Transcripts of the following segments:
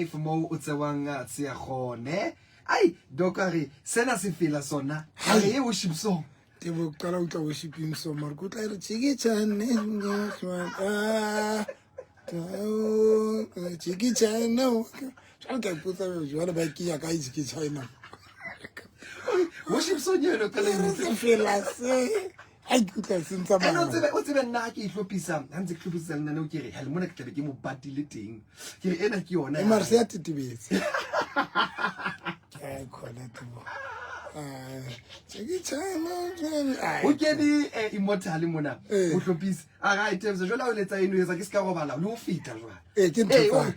5 moo o tsewang Tseagone. Ai, Doc a re sena se fela sona. A re e worship song. Tebo qala utlwa worshiping song mara ke utlwa e re Jackie Chan Jackie Chan jwale ka ipotsa jwale ba kenya kae Jackie Chan Worship song eno ka le sefela se a ke utlwa se ntsa And o tsebe o tsebe nna ha ke ihlophisa ha ntse ke hlophisa lenaneo ke re hell mona ke tlabe ke mo batile teng ke re ena ke yona mara se ya tetebetse ke khona tebo o kene immortal mona o hlophisa a ga itebse jwale o letsa eno etsa ke se ka robala le ho feta jwale ee ke ntho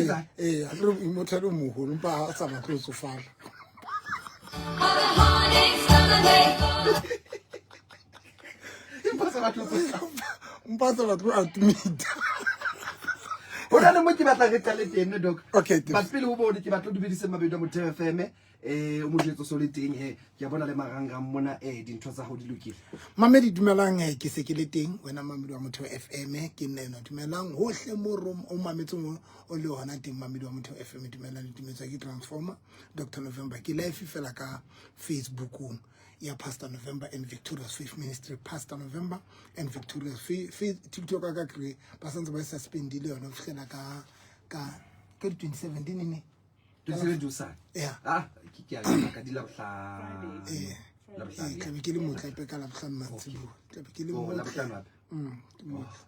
tsa ee a re immortal o moholo mpa ha sa batle ho tsofala mpa sa batle ho admit ho na le mo ke batla re qale teng doc okay but pele ho bone ke batla o dumedise mabedi a Motheo FM o mo jwetse so le teng he ke a bona le marangrang mona dintho tsa hao di lokile. Mamedi dumelang ke se ke le teng wena mamedi wa Motheo FM ke nna ena dumelang hohle mo rom o mametseng o le hona teng mamedi wa Motheo FM dumelang le dumetswa ke Transformer Dr November ke live fela ka Facebookong ya Pastor November and Victorious Faith Ministry Pastor November and Victorious Faith TikTok ka kre ba santse ba suspendile yona ho fihlela ka ka ka di 27 ne Yeah. Ah, ke a ka di Labohlano. Eh. Tlabe ke le motle hape ka Labohlano mantsiboya. Tlabe ke le oh, motle. Labohlano hape.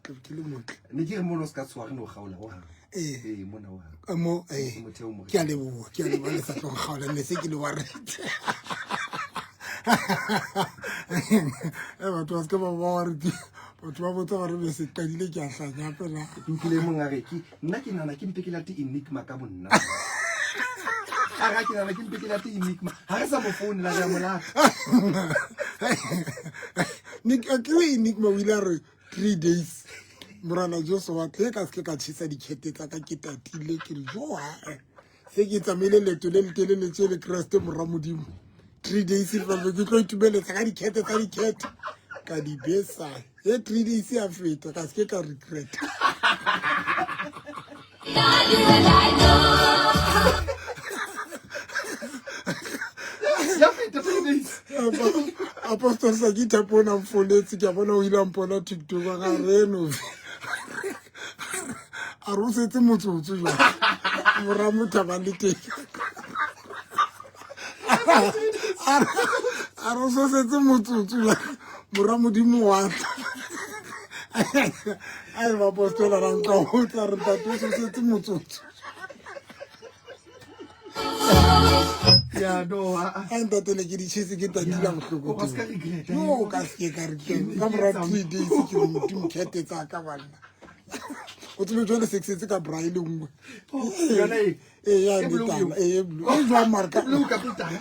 Tlabe ke le motle. Ne ke re mono se ka tshoha re no kgaola ho hang. Eh. Eh, mona ho hang. Mo eh. Motheo mo. Ke a leboha, ke a leboha le sa tlo kgaola ne se ke le worried. Eh batho ba se ke ba ba worried. Batho ba botsa ba re be se qadile ke a hlanya hape na. Ke utlwile mong a re ke nna ke nahana ke mpe ke late enigma ka bonna a ga ke nahana ke mpe ke late enigma ga re sa mo founela re a mo lata ke enigma o ile a re 3 days morana jesu wa tle ka seke ka tšhisa dikgete tsa ka ke tatile ke re jo ae se ke tsamaile leeto le letelele tse le kreste mora modimo 3 days fela ke tlo itumeletsa ka dikgete tsa dikgete ka di besa e 3 days ya feta ka seke ka regret. Ya feta 3 days. Apostol sa ke ithapona mfoletse ke a bona o ile a mpona TikTok ga reno a re o setse motsotso jwa mora motho ba le teng a re o so setse motsotso jwa mora modimo wa tla a e baapostola ra nka o tla re tate o so setse motsotso. Ya no a a ntate ne ke di chese ke tatila bohloko O ka se ka regret, eh? no ka se ka regret ka mora 3 days ke re modimo kgete tsa ka banna o tsebe jwale se ke setse ka bra e le nngwe. Yona e? Ee ya E blue netala eo? ee e blue e jwang mara ka Blue ka tala.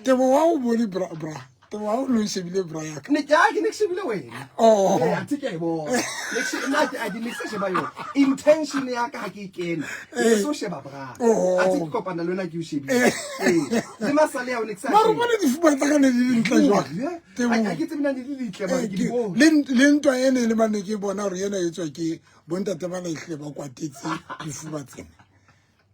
Tebo wa o bone bra bra Tebo wa o no shebile bra ya ka. Ne ke a ke ne ke shebile wena. Oh. Eh, athe ke a e bona. Ne ke nna ke a di ne ke sa sheba yona. Intention ya ka ha ke e kena. Ke Eh. so sheba bra. Oh. Athe ke kopana le wena ke o shebile. Eh. Le masale ao ne ke sa. Mara o sheba. bone difuba tsa ka ne di le ntle jwang? Tebo. Ha ke tsebe na di le ditle mara Eh, ke di bone. Le ntwa ene le bane ke bona gore ena e tswa ke bontate ba ehlile ba kwatetse difuba tsena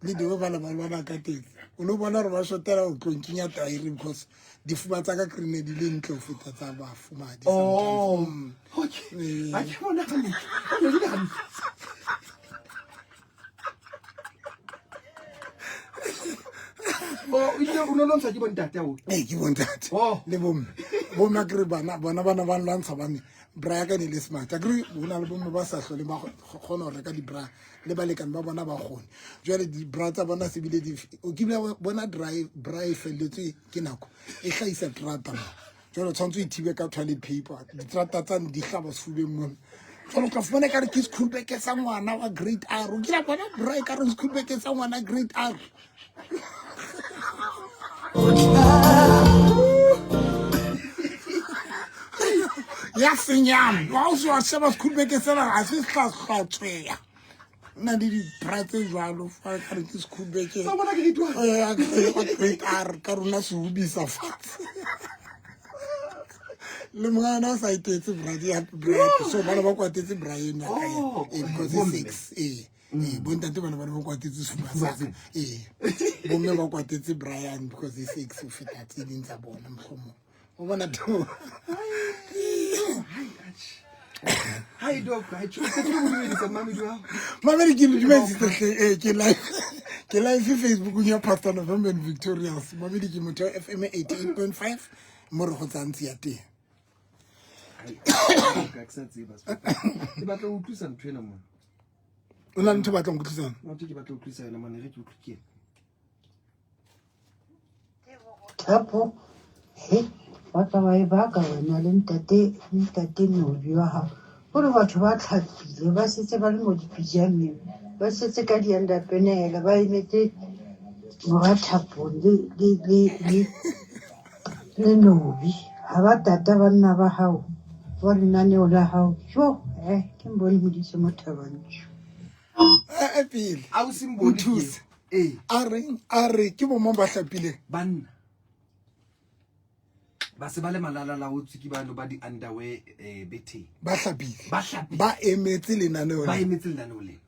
le dingwe ba le ba lwana ka teng o no bona gore ba shotela go tlo nkinya taere because difuba tsa ka kry ne di le ntle ho feta tsa bafumadi. Oh. Mm. Okay. Eh. Ha ke bona hantle. O ne di le hantle. Oh, o ile o no lwantsha ke bontate ao. Ee ke bontate Oh. le bomme bomme a kry bana bona bana ba lwantsha bane bra ya ka ne le smart a kry go na le bomme ba sa tlhole ba kgona go reka di-bra le balekane ba bona ba kgone jwale di-bra tsa bona se bile o kile wa bona dry bra e felletswe ke nako e hlahisa terata mo jwale o tshwanetse o ithibe ka toilet paper diterata tsane di hlaba sefubeng mona jwale o tla fumana ekare ke sekhulubeke sa ngwana wa grade R o kile bona bra e ka re sekhulubeke sa ngwana grade R. Ya senyane wa o se wa sheba sekhulubeke sena ga se hlahlatsweya nna le dibra tse jwalo fa ka re ke sekhulubeke Sa bona grade one. Eh, wa grade R ka rona se hubisa fatshe le mongana o sa itetse bra ya bra so bana ba kwatetse bra eno ya ka Oh, ee because bomme. e six ee. Ee, bontate bana ba ne ba kwatetse sefuba sa ka. Ee, bomme ba kwatetse Brian because e sexy ho feta tse ding tsa bona mohlomong. O bona to. Hi doc, hi cho. Ke tlo dumedisa mamedi wa. Mamedi ke le dumedisitse hle ee ke live ke live Facebookong ya Pastor November and Victorious. Mamedi ke motho wa FM 88.5 mo re go tsantsi ya teng. Ka ke sa tseba. Ke batla ho utlwisa ntho ena mona. O na le ntho e batlang go utlwisana? Ntho ke batla ho utlwisa yona mona re ke utlwe ke. Thapo, he, ba tla ba e baka wena le ntate le ntate Nobi wa gago. Gore batho ba tlhapile ba setse ba le mo dipijameng ba setse ka di-underpenele ba emetse mora Thapong le, le, le, le, le Nobi. Ha ba tata banna ba gago ba lenaneo la gago. Jo, eh, ke mbone Modise mo Thabanchu. Eh, pele. Ausi Mboni ke- Nthuse. Ee. A reng a re ke bomong ba hlapileng? Banna. Ba se ba le malala laotswe ke bano ba di-underwear eh, betheng. Ba hlapile. Ba hlapile. Ba emetse lenaneo Ba lena. emetse lenaneo lena.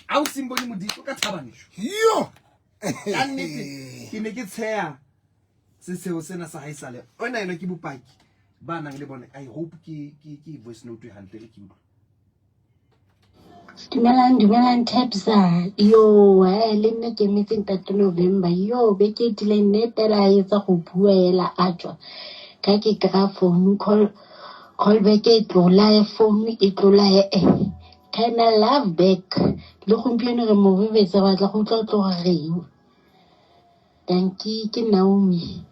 Ausi Mboni Modise o ka Thabanchu. Yo. Ka nnete ke ne ke tsheha setsheho sena sa haesale. Ona yona ke bopaki ba nang le bone. I hope ke ke ke voice note e hantle re ke utlwe. Dumelang, dumelang Thabza. Yo, eh, le nna ke emetse ntate November. Yo, beke e tileng nnete la etsa go bua ela a tswa. Ka ke kry-a phone call, call back e tlola, phone e tlola e eh. Kind of love back. Le gompieno re mo bebetsa batla go utlwa o tloga reng. Dankie, ke Naomi.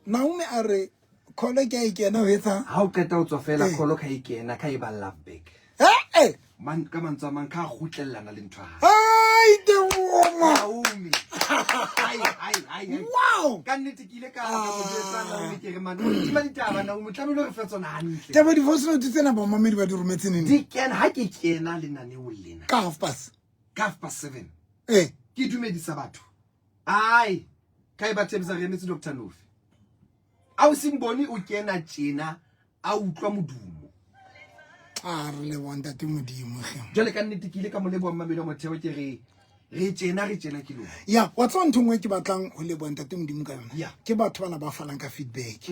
Naomi a re kholo ke a e kena o etsa ha o qeta ho tswa fela Eh. kholo kha e kena kha e ba love back eh eh Man, ka mantswe a mang kha a kgutlellana le ntho ya hae ai tebogo Naomi ai ai ai ai. wow ka nnete ke ile ka ka mo jwetsa Naomi ke re man o tima ditaba Naomi o tlamehile o re fe tsona hantle tebo di-voice note tsena bamamedi ba di rometse nene di kena ha ke kena lenaneong lena ka half past ka half past seven ee ke dumedisa batho ai ka e ba thebisa re emetse Dr. Nofi a o seng bone o kena tjena a utlwa modumo a re leboga ntate modimo ge jwale ka nnete ke ile ka mo leboha mmamedi wa motheo ke re re tjena re tjena ke lona ya wa tseba ntho nngwe ke batlang ho leboha ntate modimo ka yona Yeah. ke batho bana ba fanang ka feedback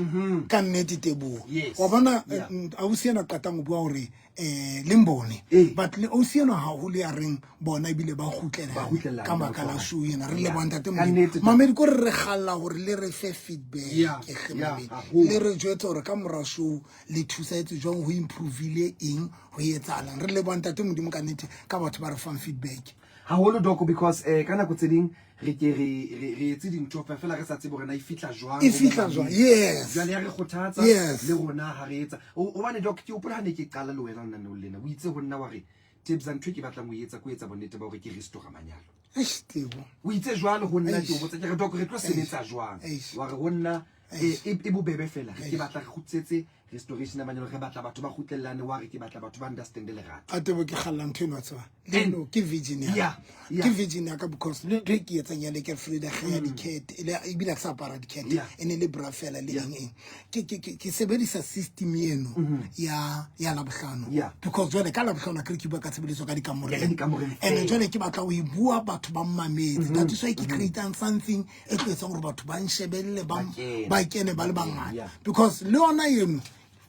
ka nnete tebogo Yes. wa bona Yeah. ausi ena qetang ho bua hore um le mbone Ee. but le ausi enwa haholo ya reng bona ebile ba Ba kgutlelane kgutlelane, ka baka la ba show ena re Yeah. leboha ntate Ka modimo nnete, mamedi ko re re galla gore le re fe feedback Yeah, hle yeah, mamedi. haholo. le re jwetse gore ka mora show le thusaetse jwang ho improvile eng ho etsahalang re leboha ntate modimo ka nnete ka batho ba re fang feedback haholo doko because eh ka nako tse ding re ke re re re etse dintho fa fela re sa tsebe hore na e fihla jwang E ho fihla momamedi. jwang, yes. Jwale ya re kgothatsa Yes. le rona ha re etsa hobane doc ke hopola ha ne ke qala le wena lenaneong lena o itse ho nna wa re Tebza ntho e ke batlang ho e etsa ke ho etsa bonnete ba hore ke restore manyalo Eish, Tebo. o itse jwalo ho nna ke o Eish. botsa ke re doc re tlo sebetsa jwang Eish. wa re ho nna Eish. e bobebe fela ke batla re kgutletse restoration ya manyalo re batla batho ba kgutlellane wa re ke batla batho ba understand lerato a tebo ke kgalla ntho eno wa tseba le no ke virgin ya Yeah, yeah. ke virgin ya ka because le ntho e ke etsang ya le ke Frida ge ya diket ebile ke sa apara diket Yeah. e ne le bra fela le eng eng ke ke ke ke sebedisa system eno ya ya labohlano Mm-hmm. Yeah. because jwale ka labohlano akere ke bua ka tshebeletso ka dikamoreng Ya, ka dikamoreng and fela. jwale ke batla ho e bua batho ba mmametse that is why ke creatang something e tlo etsang gore batho ba nshebelle ba Ba kene. ba kene ba le bangata Yeah. because le yona eno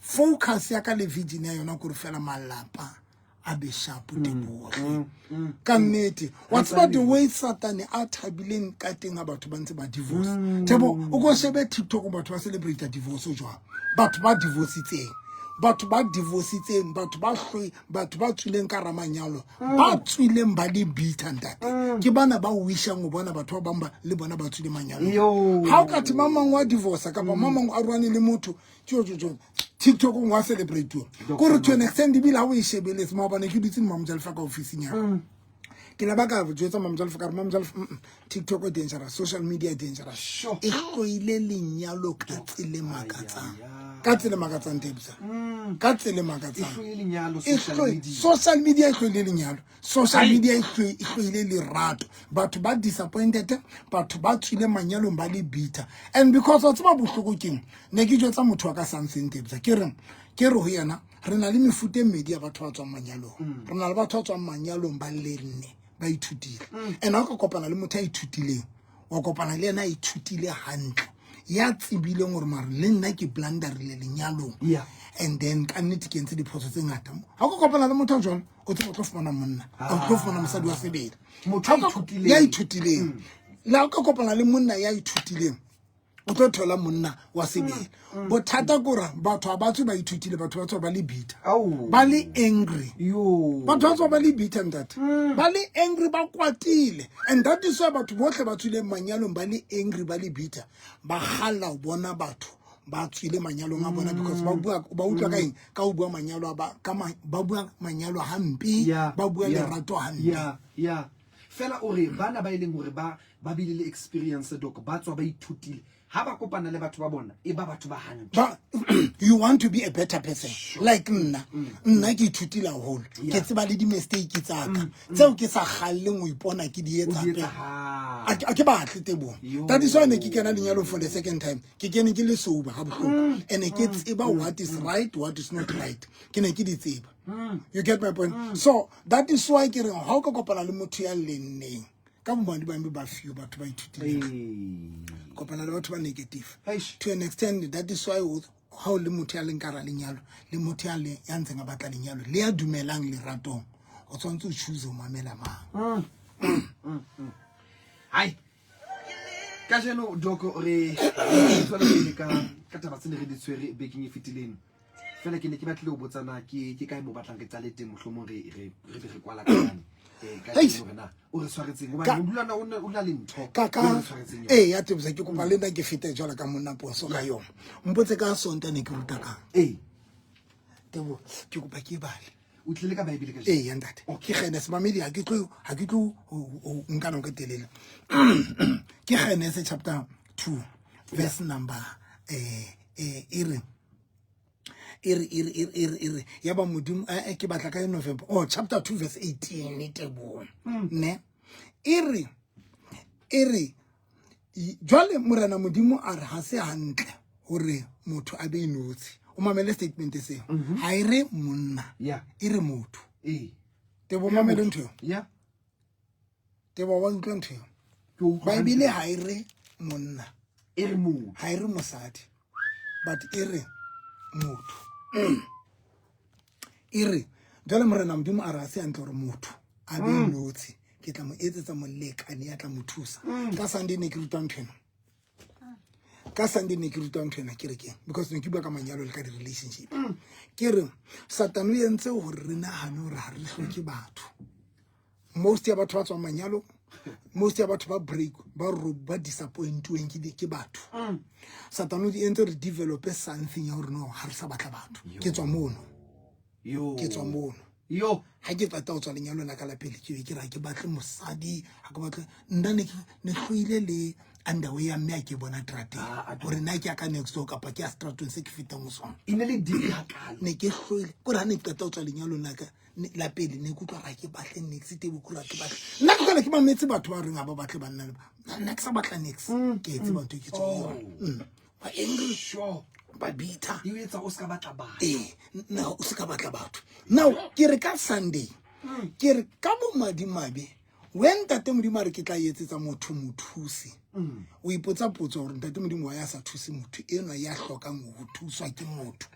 focus ya ka le virgin ya yona kore fela malapa a be sharp teboge ka nnete wa tseba the way satane a thabileng ka teng ha batho ba ntse ba divorce tebo o ko shebe tiktok batho ba celebrate divorce jwang batho ba divorcitseng batho ba divorcitseng batho ba hloi batho ba tswileng ka ramanyalo ba tswileng ba le bitter ntate ke bana ba wishang ho bona batho ba bang ba le bona ba tswile manyalong Yo. ha o ka the mang mang wa divorce kapa mang mang a rwane le motho tjo tiktok wa celebrate kore to an extent ebile ha o e shebeletse maobane ke dutse le mamojalefa ka officing ya ka. Ke la ba ka jwetsa mamojalefa ka re mamojalefa tiktok e dangerous social media e dangerous Sure. e hloile lenyalo ka tsela e makatsang ka tsela e makatsang tebsa ka tsela e e makatsang hloile lenyalo E social media social media e hloile lenyalo social Ai. media e e hloile lerato batho ba disappointed batho ba tswile manyalong ba le bitter and because wa tseba bohloko keng ne ke jwetsa motho wa ka something tebsa ke reng ke re ho yena re na le mefuta e mmedi ya batho ba tswang manyalong re na le batho ba tswang manyalong ba lenne Ba ithutile. And ha o ka kopana le motho a ithutileng, wa kopana le yena a ithutile hantle, ya tsebileng gore mare le nna ke blunderile lenyalong. And then ka nnete ke entse diphoso tse ngata. Ha o ka kopana le motho a jwalo, o tsebe o tlo fumana monna, o tlo fumana mosadi wa sebele. Motho a ithutileng. Ya ithutileng. Le ha o ka kopana le monna ya ithutileng, o tlo thola monna wa sebele. Bothata ke gore batho ha ba tswe ba ithutile, batho ba tswa ba le bitter. Ba le angry. Batho ba tswa ba le bitter, ntate. Ba le angry, ba kwatile. And that is why batho bohle ba tswileng manyalong ba le angry, ba le bitter. Ba kgalla ho bona batho ba tswile manyalong a bona, because ba bua, ba utlwa ka eng? Ka ho bua manyalo a ba, ka ma, ba bua manyalo hampe, ba bua lerato hampe. Yeah, yeah. Fela o re bana ba e leng hore ba bile le experience, doc, ba tswa ba ithutile. Ha ba kopana le batho ba bona, e ba batho ba hantle. Ba, you want to be a better person. Like nna. Nna ke ithutile haholo. Ke tseba le di-mistake tsa ka. Tseo ke sa kgalleng ho ipona ke di etsa O di etsa hape. ha. A ke batle tebong. That is why ne ke kena lenyalong for the second time. Ke kene ke le sober ha bohloko. And ke tseba what is right, what is not right. Ke ne ke di tseba. You get my point? So that is why ke reng ha o ka kopana le motho ya lenneng, ka bomadi ba mme ba few batho ba ithutileng. Kopana le batho ba negative. Eish. To an extent, that is why ha o le motho ya leng ka hara lenyalo, le motho ya le, ya ntseng a batla lenyalo, le ya dumelang leratong, o tshwanetse o choose ho mamela mang. Hai. Kajeno, Doc, re tswela pele ka taba tse ne re di tshwere bekeng e fetileng. Fela ke ne ke batlile ho botsa na ke kae mo batlang re qale teng, mohlomong re be re kwala ka yane. Ka Eish. teng hore na o re tshwaretseng, hobane Ka o dula na o na, o na le ntho Ka, ka, o re tshwaretseng yona. ee, ya Tebosa, ke kopa le nna ke fete jwalo ka monna poso ka yona. Mpotse ka Sonta ne ke ruta kang. Tebo, ke kopa ke e bale. O tlile ka Bible ka Ee, ya ntate. Ke Genesis, mamedi, ha ke tlo, ha ke tlo ho nka nako e telele. Ke Genesis chapter 2, verse number, e re, e re, e re, e re, e re, e re, ya ba Modimo, ke batla ka November. Oh, chapter 2 verse 18, Teboho. Ne? E re, e re, jwale Morena Modimo a re ha se hantle hore motho a be inotshi. O mamele statement seo. Ha e re monna. E re motho. Tebo, mamele ntho eo. Tebo, wa utlwa ntho eo. Ke utlwa Bible hantle. ha e re monna. E re motho. Ha e re mosadi. But e re motho. E re, jwale Morena Modimo a re ha se hantle hore motho a be inotshi. Ke tla mo etsetsa molekane ya tla mo thusa. Ka Sunday ne ke rutwa ntho ena. Ka Sunday ne ke rutwa ntho ena kerekeng, because ne ke bua ka manyalo le ka di-relationship. Ke re, Satan o entse hore re nahane hore ha re hloke batho. Most ya batho ba tswang manyalo, most ya batho ba break, ba ro, ba disappointuweng ke di, ke batho. Satan o entse re develop something ya hore no, ha re sa batla batho. Ke tswa mono. Ke tswa mono. Ha ke qeta ho tswa lenyalong la ka la pele, ke be ke re ha ke batle mosadi, ha ke batle, nna ne ke, ne hloile le underwear ya mme ha ke bona terateng. Hore na ke ya ka next door kapa ke ya seterateng se ke fetang ho sona. E ne le deep hakalo. Ne ke hloile. Ke hore ha ne ke qeta ho tswa lenyalong la ka, ne, la pele, ne ke utlwa hore ha ke batle niks, tebo ke hore ha ke batle. Nna ke hlola ke mametse batho ba reng ha ba batle banna le ba. Nna ke sa batla niks. Ke e tseba ntho e ke tswang ho yona. Ba angry. Ba bitter. E o etsa o ska batla batho. Ee, na o ska batla batho. Now, ke re ka Sunday, ke re ka bomadimabe, when Ntate Modimo a re ke tla etsetsa motho mothusi, o ipotsa potso hore Ntate Modimo wa ya sa thuse motho enwa ya hlokang ho thuswa ke motho.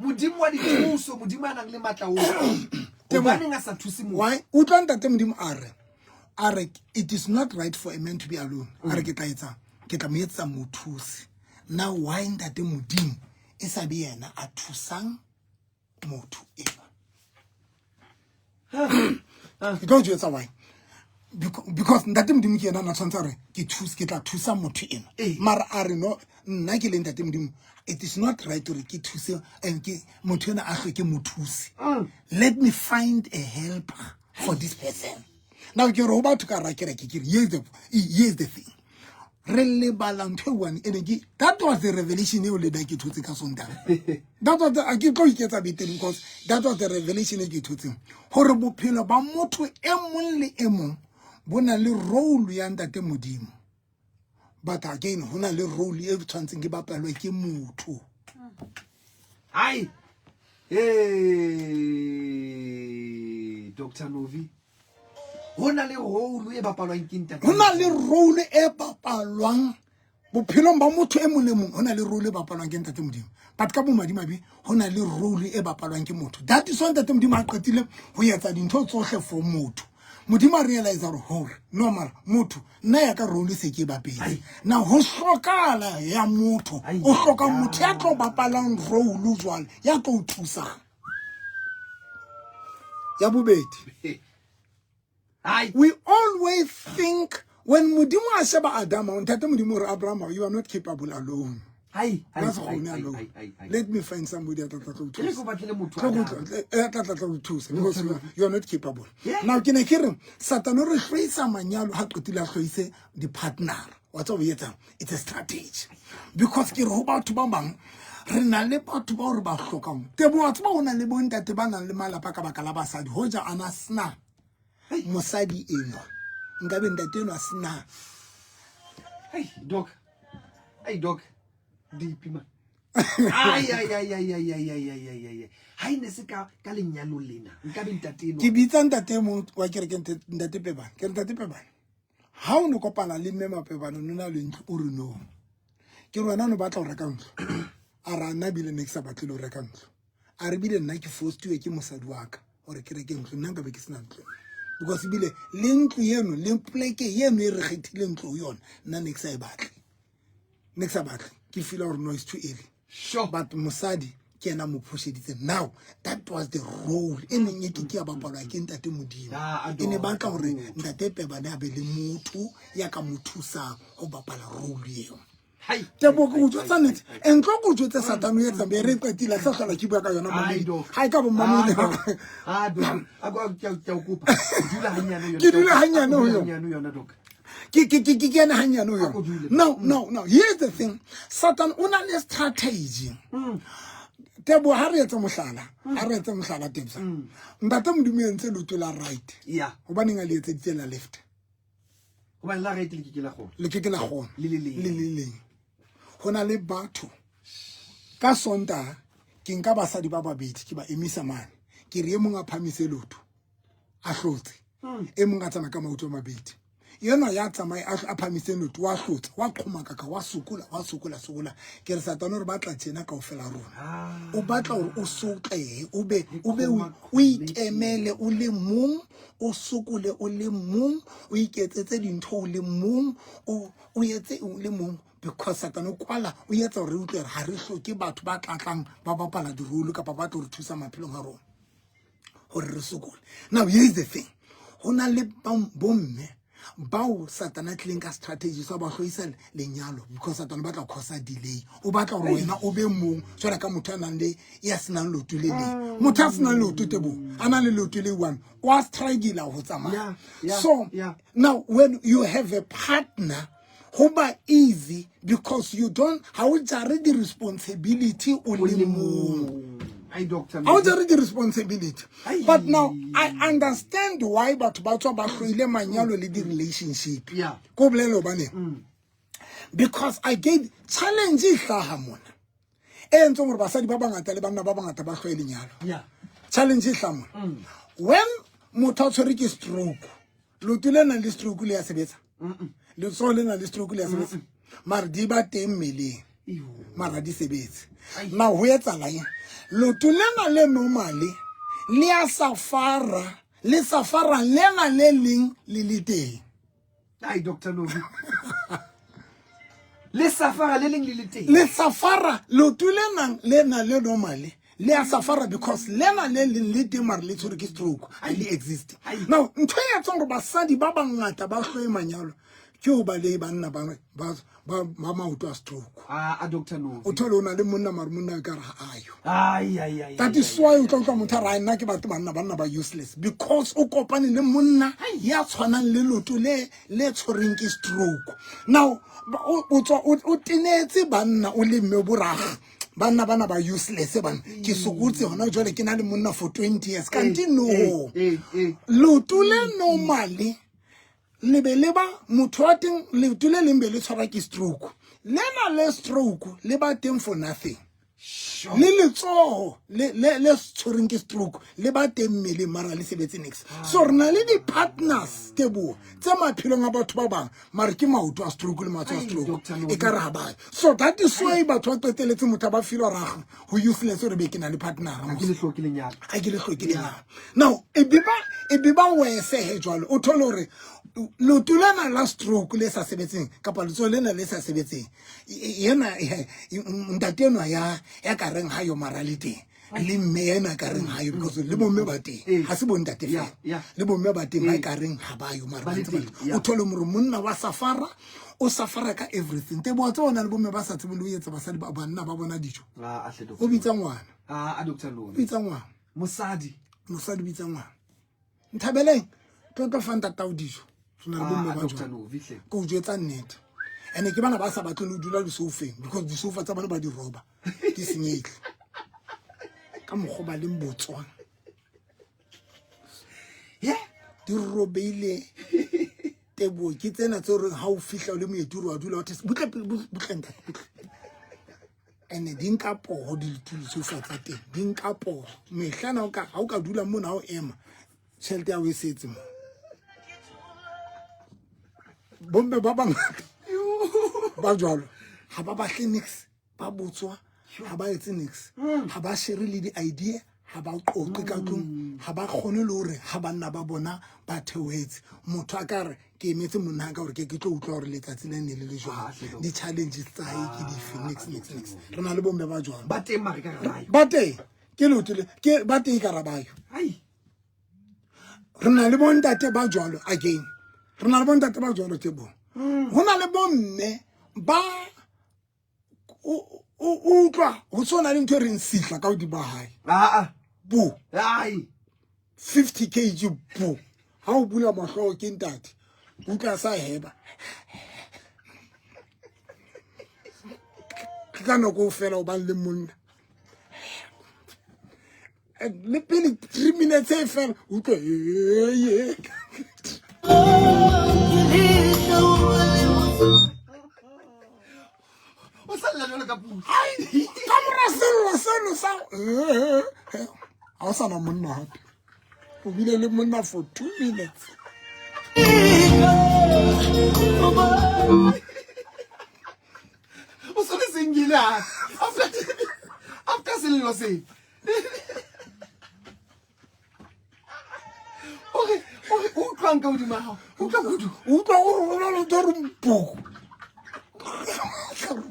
Modimo wa dithuso, Modimo a nang le matla ohle. Temo. Hobaneng a sa thuse motho? Why? Utlwa Ntate Modimo a re, a re it is not right for a man to be alone. A re ke tla etsang? Ke tla mo etsa mothusi. Now why Ntate Modimo e sa be yena a thusang motho enwa? Ke tlo jwetsa why? Because Ntate Modimo ke yena a na tshwanetse a re ke thuse, ke tla thusa motho enwa. Mara a re no, nna ke le Ntate Modimo, it is not right hore ke thuse, and ke motho enwa a hloke mothusi. Let me find a helper for this person. Now ke re ho batho ka hara kereke, ke re, here's the thing. Re lebala ntho e one, ene ke, that was the revelation eo le nna ke thotse ka Sontaha. That was the, a ke tlo iketsa betere because that was the revelation e ke thotseng. Hore bophelo ba motho e mong le e mong bo na le role ya Ntate Modimo. But again, ho na le role e tshwantseng ke bapalwe ke motho. Hai. Hey, Dr. Novi. Ho na le role e bapalwang ke ntate. Ho na le role e bapalwang bophelong ba motho e mong le mong, ho na le role e bapalwang ke ntate Modimo. But ka bomadimabe ho na le role e bapalwang ke motho. That is why ntate Modimo a qetile ho etsa dintho tsohle for motho. Modimo a realize hore hore no mara motho nna ya ka role se ke e bapetse. Na ho hlokala ya motho, o hloka motho ya tlo bapalang role jwale, ya tlo o thusang. Ya bobedi, we always think when Modimo a sheba Adama, ntate Modimo re Abraham, you are not capable alone. Let me find somebody a tla tla tlo thusa because you are not capable. Now ke ne ke re Satan o re hloisa manyalo ha qetile a hloise di-partner. Wa tseba o etsang? It's a strategy. Because ke re ho batho ba bang re na le batho bao re ba hlokang. Teboho, wa tseba ho na le bontate ba nang le malapa ka baka la basadi. Hoja ana sena mosadi enwa, nkabe ntate enwa sena. Hey, doc. Hey, doc. Deep man. Ai ai ai ai ai ai ai ai ai ai. Ha ine se ka ka lenyalo lena. Nkabe ntate enwa. Ke bitsa ntate mong wa kereke, ntate Pebane. Ke re ntate Pebane, ha o no kopana le mme Mapebane, o na le ntlo, o re no. Ke re wena o no batla ho reka ntlo. A ra nna bile ne ke sa batle le ho reka ntlo. A re bile nna ke forced ke mosadi wa ka hore ke reke ntlo, nna nka be ke sena ntlo. Because bile le ntlo eno le pleke eno e re kgethile ntlo ho yona, nna ne ke sa e batle. Ne ke sa batle. Ke feel hore no, it's too early. Sure. But mosadi ke yena mo phosheditse. Now that was the role e neng e ke ke ya bapalwa ke ntate Modimo. E ne batla hore ntate Pebane a be le motho ya ka mo thusang ho bapala role eo. Teboho, ke o jwetsa nnete. E ntlo ke o jwetse Satane o etsang, be re qetile, sa hlola ke bua ka yona mamedi. Ha e ka bo mamedi. Ke dula hanyane ho yona. Ke ke ke ke ena hanyane ho yona. No, no, no. Here's the thing. Satan o na le strategy. Teboho, ha re etse mohlala, ha re etse mohlala Tebza. Ntate Modimo entse leoto la right. Hobaneng a le etseditse la left? Hobane la right le ke ke la kgona. Le ke ke la kgona. Le le leng. Le le leng. Ho na le batho ka Sontaha ke nka basadi ba babedi ke ba emisa mane. Ke re e mong a phamise leoto a hlotse. E mong a tsamaya ka maoto a mabedi. Enwa ya tsamaye a phamise leoto wa hlotsa, wa qhomakaka, wa sokola, wa sokola, sokola. Ke re Satane o re batla tjena kaofela rona. O batla hore o sotlehe, o be, o be o ikemele o le mong, o sokole o le mong, o iketsetse dintho o le mong, o etse o le mong. Because Satane o kwala, o etsa hore re utlwe hore ha re hloke batho ba tlatlang ba bapala dirolo kapa ba tlo re thusa maphelong a rona hore re sokole. Now here is the thing. Ho na le bomme bao Satane a tlileng ka strategy sa ba hloisa lenyalo because Satane o batla cause delay. O batla hore wena o be mong jwalo ka motho a nang le ya senang leoto le leng. Motho a senang leoto Teboho, a nang le leoto le one, wa struggle ho tsamaya. So now when you have a partner, ho ba easy because you don't, ha o jare di responsibility o le mong. Ai, Doctor, Ha o jare di responsibility. But now I understand why batho ba tswa ba hloile manyalo le di relationship. Ko bolele hobane. Because I get challenge e hlaha mona. E entseng hore basadi ba bangata le banna ba bangata ba hloe lenyalo. Challenge e hlaha mona. When motho a tshwerwe ke stroke, leoto le nang le stroke le ya sebetsa. Letsoho le nang le stroke le ya sebetsa. Mara di ba teng mmeleng. Mara di sebetse. Now ho etsahala eng? Leoto lena le normally le ya safara, le safara lena le leng le le teng. Ai, Doctor Novi. Le safara le leng le le teng. Le safara leoto le nang le na le normally le ya safara because lena le leng le teng mara le tshwerwe ke stroke, ha le exist. Now ntho e etsang hore basadi ba bangata ba hloe manyalo ke ho ba le banna ba maoto a stroke. A Doctor Novi. O thole o na le monna mara monna ka re ha ayo. Ai, ai, ai, That ai, is why o tla utlwa motho a re, nna ke batho banna, banna ba useless because o kopane le monna ya tshwanang le leoto le tshwerweng ke stroke. Now o tswa o tenetse banna o le mme o boraga. Banna bana ba useless bana. Ke sokotse hona jwale ke na le monna for 20 years. Kanti no. Leoto le normally le be le ba motho wa teng, leoto le leng be le tshwarwa ke stroke. Lena le stroke le ba teng for nothing. Le letsoho le le le tshwereng ke stroke le ba teng mmeleng mara le sebetse nix. So re na le di-partners, Teboho, tse maphelong a batho ba bang, mare ke maoto a stroke le matsoho a stroke, e ka re ha bayo. So that is why batho ba qeteletse motho a ba feel gore go useless gore be ke na le partnera Ha ke le hloke lenyalo. Ha ke le hloke lenyalo. Now e be ba e be ba wese he jwalo, o thole hore leoto lena la stroke le sa sebetseng kapa letsoho lena le sa sebetseng, yena ntate enwa ya ya ka reng ha yo mara le teng, le mme yena ka reng ha yo, because le bomme ba teng, ha se bontate fela, le bomme ba teng ba ka reng ha ba yo mara ba ntse ba le. O thole more monna wa safara, o safara ka everything. Teboho, tse ona le bomme ba sa tsebeng le ho etsa basadi ba banna ba bona dijo. Ah, ahle, O bitsa ngwana. Ah, Doctor O bitsa ngwana. Mosadi. Mosadi o bitsa ngwana, nthabeleng, tlo tlo fa ntatao dijo. Re na le bomme Ah, ba Doctor jwalo. Novi hle. Ke o jwetsa nnete. And ke bana ba sa batleng le ho dula disoufeng because disoufa tsa bona ba di roba, di senyehile ka mokgwa ba leng botswa. Di robeile, Teboho. Ke tsena tse reng ha o fihla o le moeti, o re wa dula, wa butle butle ntate, butle. And di nka poho disoufa tsa teng, di nka poho mehlana. O ka ha o ka dula mona, ha o ema, tjhelete ya o e setse mo. Bomme ba bangata ba jwalo ha ba batle nix, ba botswa, ha ba etse nix, ha ba share le di-idea, ha ba qoqe ka tlung, ha ba kgone le hore ha banna ba bona ba theohetse, motho a ka re ke emetse monna ka gore ke tlo utlwa gore letsatsi le ne le le jwang, di-challenges tsa hae ke dife, nix, nix, nix. Re na le bomme ba jwalo. Ba teng mare ka rayo. Ba teng, ke leoto le ke ba teng ka rabayo. Ai. Re na le bontate ba jwalo again, re na le bontate ba jwalo, Teboho. Ho na le bomme ba o utlwa ho tshwana le ntho e reng sihla ka hodimo hae. Ah ah. Bo Ai. 50 kg bo, ha o bula mahlo ke ntate, utlwa sa heba ke ka nako o fela o bang le monna. And le pele 3 minutes e fela, utlwa ee. O salla jwalo ka pula. Ka mora sello seno sa ha o sana monna hape, o bile le monna for 2 minutes. O so le sengile ha. After sello se. Ore o utlwang ka hodima hao. Utlwa kudu. Utlwa gore o na le ntho re mpuku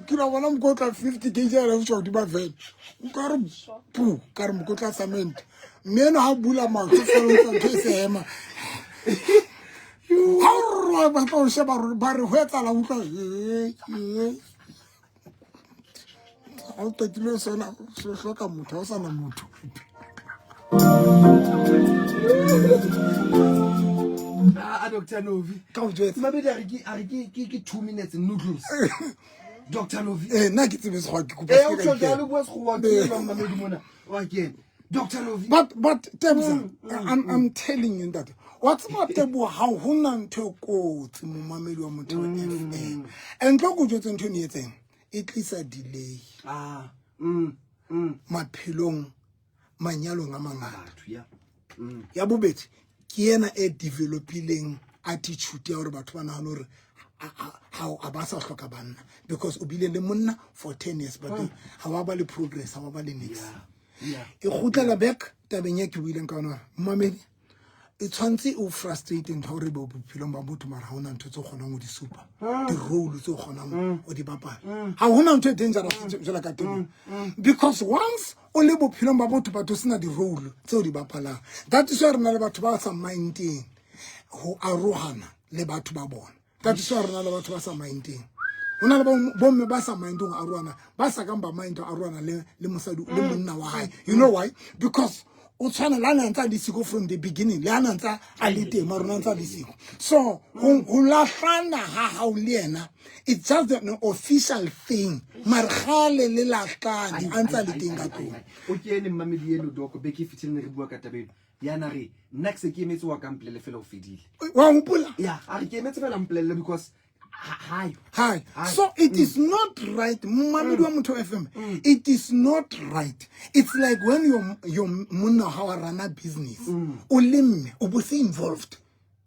ke la bona mokotla 50 kg a lefša godima fela, utlwa re pu ka re mokotla cement, mme eno ha o bula matlho fela, utlwa ntho e se ema, ha o re batla go sheba gore ba re go etsala, utlwa ha o qetile sona se hloka motho, ha o sana motho. Ah, Dr. Novi. Ka o jwetsa. Mabedi a re ke 2 minutes noodles. Dr. Novi. Ee, nna ke tsebe sekgowa, ke kopa Eh, se o ke ka tjho ikela. jwalo, bua sekgowa ke ba mamedi mona. Wa kena. Dr. Novi. But Tebza, I'm telling you ntate, wa tseba, Teboho, ha hona ntho e kotsi momamedi wa Motheo FM, and tlo ko jwetse ntho e ne etseng e tlisa delay Ah. Maphelong, manyalong a mangata. Batho ya. Ya bobedi ke ena e developileng attitude ya hore batho ba nahana hore ha ba sa hloka banna because o bile le monna for 10 years, but ha wa ba le progress, ha wa ba le nix. E kgutlela back tabeng ya ke buileng ka yona, momamedi, e tshwanetse o frustrate ntho hore bo bophelong ba motho, mara ha hona ntho tse o kgonang ho di supa, di-role tse o kgonang ho di bapala. Ha hona ntho e dangerous jwalo ka teng, because once o le bophelong ba botho, batho sena di-role tse o di bapalang. That is why re na le batho ba sa mindeng ho arohana le batho ba bona. That is why re na le batho ba sa mindeng, ho na le bomme ba sa mindeng ho arohana, ba sa kang ba mind ho arohana le mosadi le monna wa hae. You know why? Because o tshwana le a na ntse a le siko from the beginning, le a na ntse a le teng, mara o na ntse a le siko. So ho lahlana ha hao le yena, it's just an official thing, mare kgale le lahlane a ntse a le teng ka tlong. O kene mmamedi eno, doko beke e fetileng re bua ka taba eno, yana re nna ke se ke emetse wa ka mpolelle fela, o fedile. Wa hopola? Ya, a re ke emetse fela mpolelle because Hi. So it is not right, momamedi wa Motho FM. It is not right. It's like when your monna ha wa rana business, o le mme, o bo se involved.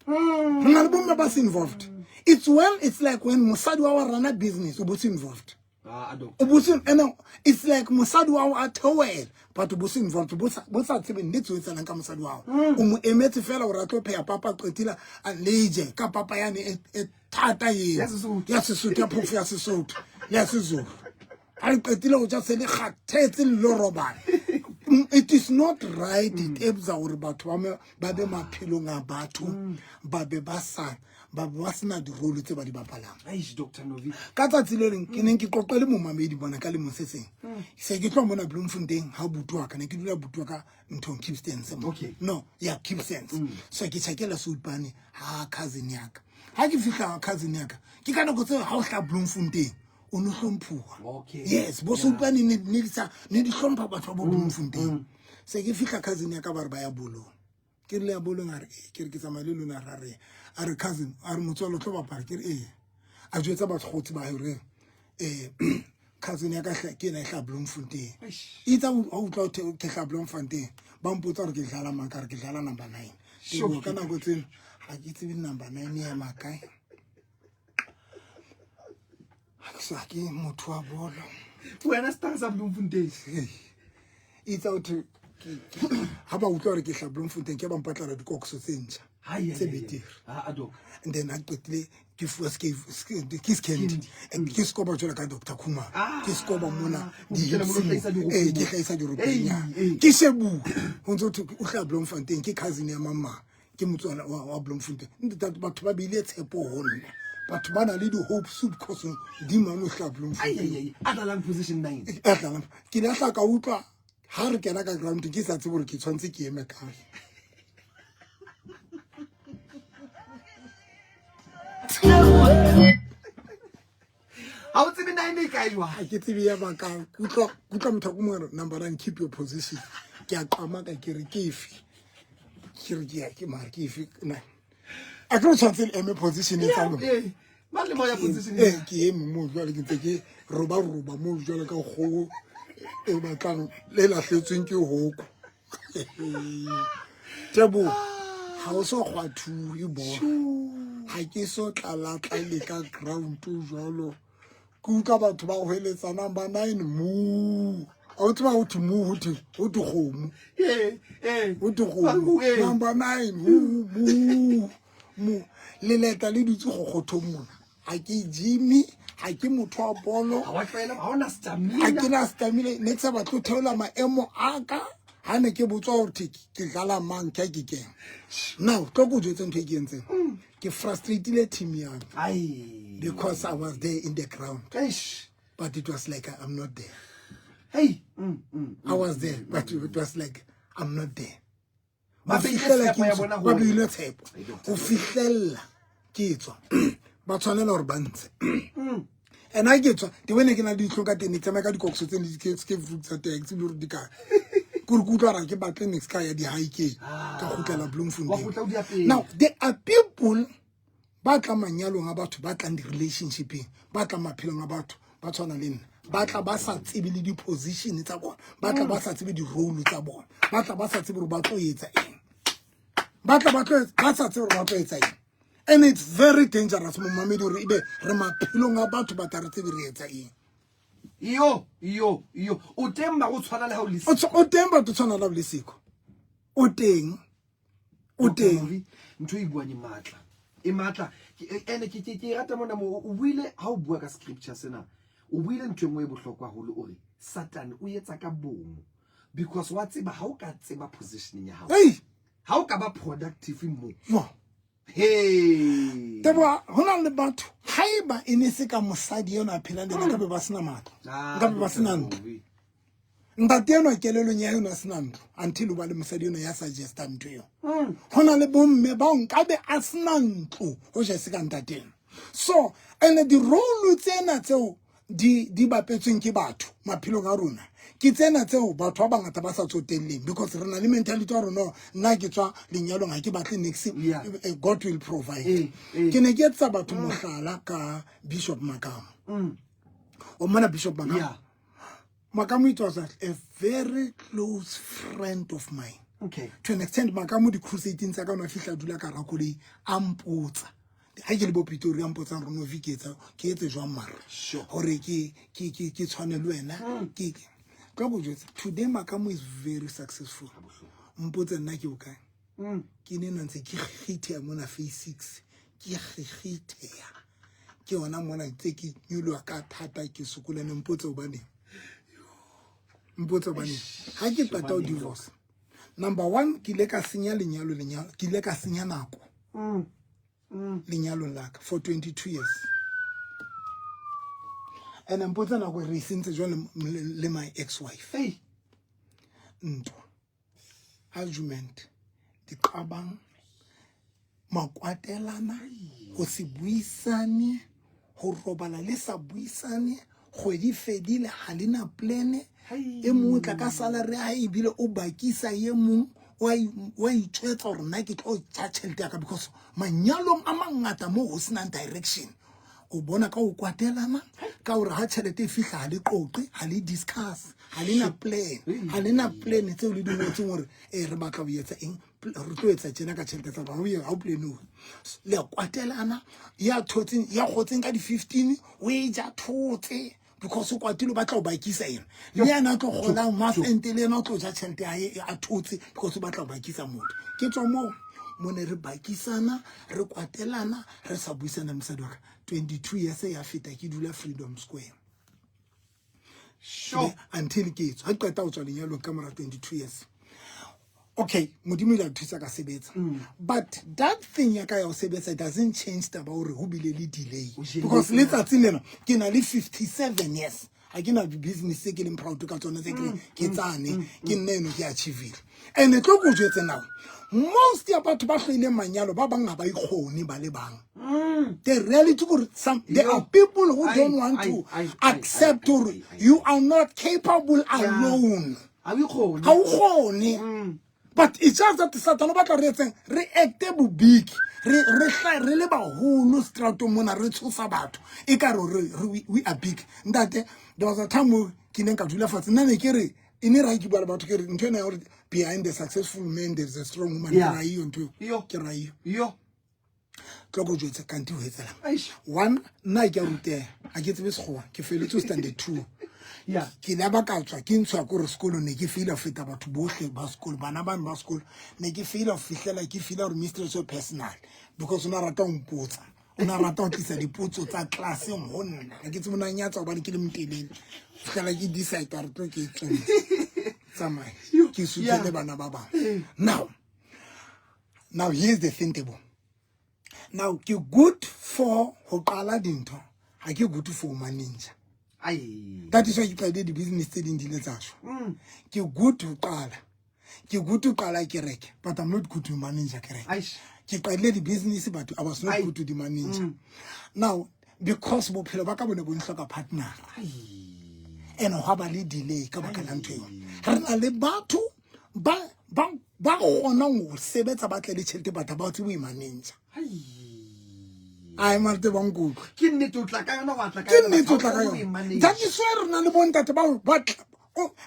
Re na le bomme ba se involved. It's like when mosadi wa rana business, o bo se involved. Ah, doctor. O bo se, and it's like mosadi wa a theoela, but o bo se involved, bo sa tsebe nnete o etsahalang ka mosadi wa hao. O mo emetse fela hore a tlo pheha papa qetile a leje ka papa yane e thata eo. Ya Sesotho. Ya Sesotho, ya phofo ya Sesotho, ya Sezulu. Ha le qetile ho ja se le kgathetse le lo robala. It is not right, it ebza hore batho ba be maphelong a batho, ba be ba sa, ba be ba sena di-role tse ba di bapalang. Eish, Doctor Novi. Ka tsatsi le leng, ke neng ke qoqele momamedi bona ka lemo se seng. Se ke tloha mona Bloemfontein ha buti wa ka, ne ke dula buti wa ka nthong Kipstens mo. Okay. No, ya Kipstens. So ke tjhakela Soutpane ha cousin ya ka. Ha ke fihla ha cousin ya ka, ke ka nako tseo ha o hla Bloemfontein, o no hlomphuwa. Okay. Yes, bo Soutpane ne di sa, ne di hlompha batho ba bo Bloemfontein. Se ke fihla cousin ya ka ba re ba ya bolong. Ke rile ya bolong a re, ee, ke re ke tsamaya le lona ra re. A re cousin, a re motswalo o tlo bapala, ke re ee. A jwetsa bakgotsi ba hore, cousin ya ka ke ena e hla Bloemfontein. Eish. Itse ha o utlwa ho thwe ke hla Bloemfontein, ba mpotsa hore ke dlala mang, ka re ke dlala number 9. Ke Sure. bua ka nako tseno, ha ke tsebe number 9 e ema kae. Ha ke sa ke motho wa bolo. Wena star sa Bloemfontein. Hey. Itse ha o thwe ha ba utlwa hore ke hla Bloemfontein, ke ba mpatlela dikokso tse ntjha, Hai, hai, tse hai, hai. betere. Ah, ah, doc. And then ha qetile ke fuwa ke scandy. Candy. And ke sekoba jwalo ka Doctor Khumalo. Ah. Ke sekoba mona O fihlela di-hips mona o hlahisa mo. dirope Ee, mo. ke hlahisa dirope Ei, nyana. ei. Ke shebuwe. Ho ntso thwe o hlaha Bloemfontein, ke cousin ya mang mang. Ke motswala wa Bloemfontein. Ntate, batho ba beile tshepo ho nna. Batho ba na le di-hope soup cause di mane o hlaha Bloemfontein. Ai, ai, ai. A dlalang position 9. A dlalang. Ke ne hla ka utlwa ha re kena ka ground ke sa tsebe hore ke tshwanetse ke eme kae. Ha o tsebe 9 e kae jwang? Ha ke tsebe ya ba kae. Kutlwa motho a ko mo re, number 9, keep your position. Ke a qama ka ke re ke efe? Ke re ke ya, ke mare ke efe? Na. A ke re o tshwanetse le eme position e tsa lona. Ee, mang le mang ya position Ee, ke eme moo jwale ke ntse ke roba-roba moo jwale ka kgoho e batlang le lahletsweng ke hoko. Teboho, ha o so kgwathuwe bolo. Ha ke so tlala-tlale ka ground jwalo. Ke utlwa batho ba hweletsa number 9 moo. Ha o tseba ho thwe moo, ho thwe kgomo. Ee, ee. Ho thwe kgomo. Ee. Number 9, moo, moo, moo. Leleta le dutse kgokgothong mona. Ha ke gym, ha ke motho wa bolo. Ha wa tlwaela, ha ona stamina. Ha ke na stamina, ne ke sa batle ho theola maemo a ka. Ha ne ke botswa hore ke dlala mang, ke ha ke kena. Now, tlo ke o jwetse ntho e ke entseng. Ke frustrated team ya ka. Ai. Because I was there in the ground. Eish. But it was like I'm not there. Hey. I was there, but it was like I'm not there. Ba Ho beile fihlella tshepo ke ya tswa. bona Ba hore- beile tshepo. Ai, doctor. Ho fihlella ke tswa. Ba tshwanela hore ba ntshe. And ha ke tswa, the way ne ke na le dihlong ka teng, ne ke tsamaya ka dikokso tse ne di ke fruit tsa teng, ke tsebe hore di kae. Ke hore ke utlwa hore ha ke batle next ka ya di-hikeng, ka kgutlela Bloemfontein. Wa kgutla o di apere. Now, there are people ba tlang manyalong a batho, ba tlang di-relationshipeng, ba tlang maphelong a batho, ba tshwana le nna. Ba tla ba sa tsebe le di-position tsa bona, ba tla ba sa tsebe di-role tsa bona, ba tla ba sa tsebe hore ba tlo etsa eng. Ba tla ba tlo etsa, ba sa tsebe hore ba tlo etsa eng. And it's very dangerous, momamedi, hore ebe re maphelong a batho ba tla re tsebe re etsa eng. Iyo, iyo, iyo. O teng ba go tshwana le ha o le O teng batho tshwana le ha o le siko. O teng. O Doctor teng. Novi, ntho e buang e matla. E matla. Ene ke rata mona mo, o buile ha o bua ka scripture sena. O buile ntho e nngwe e bohlokwa haholo, o re Satan o etsa ka bomo because wa tseba ha o ka tseba positioning ya hao. Hey! Ha o ka ba productive mo. Yo. Hey! Teboha, ho na le batho haeba e ne se ka mosadi enwa a phelang le yena, nkabe ba sena matlo. Ah, Nkabe ba sena Doctor ntlo. Novi. Ntate enwa kelellong ya yona a sena ntlo until o ba le mosadi enwa ya suggestang ntho eo. Ho na le bomme bao nkabe a sena ntlo ho ja se ka ntate enwa. So, and di-role tsena tseo di bapetsweng ke batho maphelong a rona ke tsena tseo batho ba bangata ba sa tsotelleng, because re na le mentality ya rona, nna ke tswa lenyalong, ha ke batle niks. God will provide. Ke ne ke etsa batho mohlala ka Bishop Makamo. O mmona Bishop Makamo? Yeah. Makamo, it was a very close friend of mine. To an extent, Makamo, di-crusading tsa ka, o ne a fihla a dula ka rakoloi, a mpotsa ha ke le bo Pitori, a mpotsang re no ke etsa, ke etse jwang mara hore ke tshwane le wena. Ke tlo go jwetsa, today Makamo is very successful. Mpotse nna ke o kae. Ke ne ntse ke kgitheha mona phase six, ke kgitheha ke yona mona, tse ke nyoloha ka thata, ke sokola. Ne mpotse hobaneng, mpotse hobaneng. Ha ke qeta ho divorce, number one, ke ile ka senya lenyalo, ke ile ka senya nako lenyalong la ka for 22 years. And mpotse nako re e sentse jwale le my ex wife. Hey. Ntwa, argument, diqabang, makwatelana, ho se buisane, ho robala le sa buisane, kgwedi fedile ha le na plan. E mong o tla ka salary ya hae, ebile o bakisa e mong, wa itjwetsa hore nna ke tlo ja tjhelete ya ka, because manyalong a mangata moo ho senang direction, o bona ka ho kwatelana, ka hore ha tjhelete e fihla ha le qoqe, ha le discuss, ha le na plan, ha le na plan tseo le di ngotseng hore e re batla ho etsa eng, re tlo etsa tjena ka tjhelete tsa rona. Ha o planuwe, le a kwatelana. Ya thotseng, ya kgotseng ka di-15, o e ja thotse because o kwatile, o batla ho bakisa ena, le yena a tlo kgolang month end, le yena o tlo ja tjhelete ya hae a thotse because o batla ho bakisa motho. Ke tswa moo mo ne re bakisana, re kwatelana, re sa buisana mosadi wa ka. 22 years ya feta, ke dula Freedom Square. Until ke tswa, ha ke qeta ho tswa lenyalong ka mora 22 years, okay, Modimo ile a thusa ka sebetsa. But that thing ya ka ya ho sebetsa doesn't change taba hore ho bile le delay, because letsatsing lena ke na le 57 years, ha ke na business tse ke leng proud ka tsona, tse ke reng ke tsane ke nna eno ke achievile. And tlo ko jwetse now, most ya batho ba hloileng manyalo, ba bang ha ba ikgone ba le bang. The reality kore some, there are people who don't want to accept hore you are not capable alone. Ha o ikgone. Ha o kgone, but it's just that Satan o batla re etseng, re acte bobig, re hla re le baholo stratong mona, re tshosa batho e ka re we are big. Ntate, there was a time mo ke ileng ka dula fatshe, nna ne ke re e ne ra ke bua le batho, ke re ntho ena ya hore behind the successful man there is a strong woman, ke ra iyo ntho eo. Ke ra iyo. Tlo ko jwetse kanti ho etsalang. Eish. One, nna ke a ruteha, ha ke tsebe Sekgowa, ke feletse ho standard 2. Ke ile ba ka tswa ke ntshwa kore sekolo ne ke feila ho feta batho bohle ba sekolo, bana bane ba sekolo ne ke feila ho fihlela ke feila hore mistress o personal, because o na rata ho mpotsa, o na rata ho tlisa dipotso tsa classeng ho nna. Ha ke tsebe o na nyatsa hobane ke le motelele, fihlela ke decide hore tlo ke tswe tsamaye ke suthele bana ba bang. Now here's the thing, Tebo. Now ke good for ho qala dintho, ha ke good for manager. Ai. That is why ke qadile di-business tse ding di ile tsa shwa. Ke good ho qala, ke good ho qala kereke, but I'm not good to manager kereke. Aish. Ke qadile di-business, but I was not Ai. good to the manager. Now because bophelo ba ka bo ne bo nhloka partner, and hwa ba le delay ka baka la ntho eo. Re na le batho ba kgonang ho sebetsa, ba tle le tjhelete, batho ba tsebe ho e manager. Ai, marte ba nkutlwe. Ke nnete, o tla ka yona, wa tla ka Ke yona, nnete, o tla ka batho ba yona. o manage. That is why re na le bontate bao ba tla,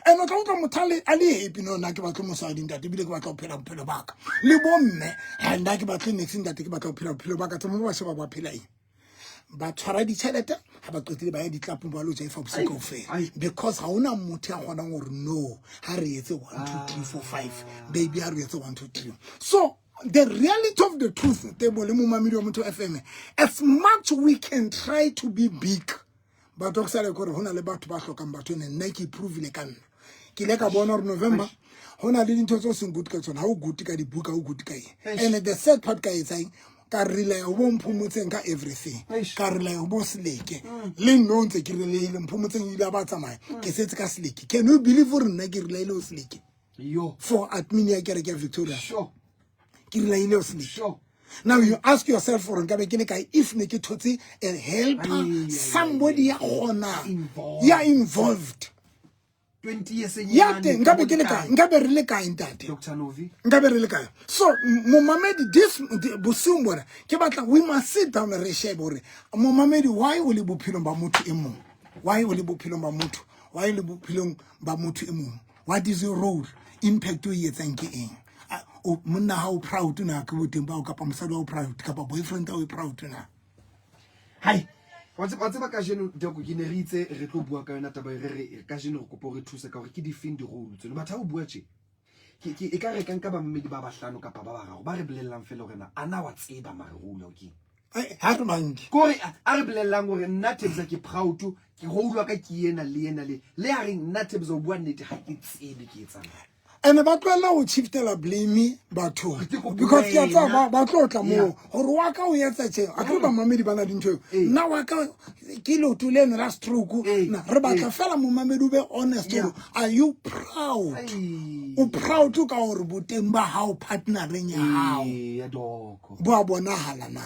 and o tla utlwa motho a le happy, no, nna ke batle mosadi ntate, ebile ke batla ho phela bophelo ba ka. Le bomme, ha nna ke batle niks ntate, ke batla ho phela bophelo ba ka. Tse mo ba sheba ba phela eng, ba tshwara ditjhelete, ha ba qetile ba ya ditlapong, ba lo jaifa bosiu kaofela. Ai. Because ha hona motho ya kgonang hore no, ha re etse 1 2 3 4 5, baby, ha re etse 1 2 3. So the reality of the truth, Tebo le momamedi wa Motho FM, as much we can try to be big, batho go sale kore ho na le batho ba hlokang batho. Ene nna ke provile ka nna, ke ile ka bona hore November ho na le dintho tse seng good ka tsona, ha o good ka dibuka, ha o good ka eng. Eish. And the sad part, ka etsang, ka rely ho bo Mphomotseng ka everything. Eish. Ka rely ho bo Seleke, le nna o ntse ke relyile Mphomotseng, ile a ba tsamaya, ke setse ka Seleke. Can you believe hore nna ke relyile ho Seleke Yo. for admin ya kereke ya Victoria? Sure. Ke relyile ho Seleke. Sure. Now you ask yourself gore nkabe ke le kae if ne ke thotse a helper, somebody ya kgonang, ya involved. 20 years ya teng, nkabe ke le kae, nkabe re le kae, ntate? Dr Novi. Nkabe re le kae? So momamedi, this bosiung bona ke batla we must sit down, re shebe gore momamedi, why o le bophelong ba motho e mong? Why o le bophelong ba motho? Why o le bophelong ba motho e mong? What is your role? Impact o e etsang ke eng? Monna ha o proud na ke boteng bao, kapa mosadi wa o proud, kapa boyfriend o proud na? Hai, wa tseba, kajeno, Doko, ke ne re itse re tlo bua ka yona taba e, re re kajeno re kopa re thuse ka hore ke difeng di-role tseno. Batho ha o bua tje, ke e ka re ka nka bamamedi ba bahlano kapa ba bararo ba re bolellang fela hore na a na wa tseba mare role ao ke Ha re manke. Kore a re bolellang hore nna Tebza ke proud, ke role wa ka ke ena le ena, le a reng nna Tebza, o bua nnete, ha ke tsebe ke etsang. Ene ba tlohella go shiftela blame bathong, Ke kopa because ke a tseba wena. ba tlo tla moo gore wa ka o etsa tje. A kere bamamedi ba na dintho eo. Nna wa ka ke leoto leno la stroke. Na re batla fela momamedi o be honest gore are you proud? Ai. O proud ka gore boteng ba hao partnereng ya hao ya Doko bo a bonahala na?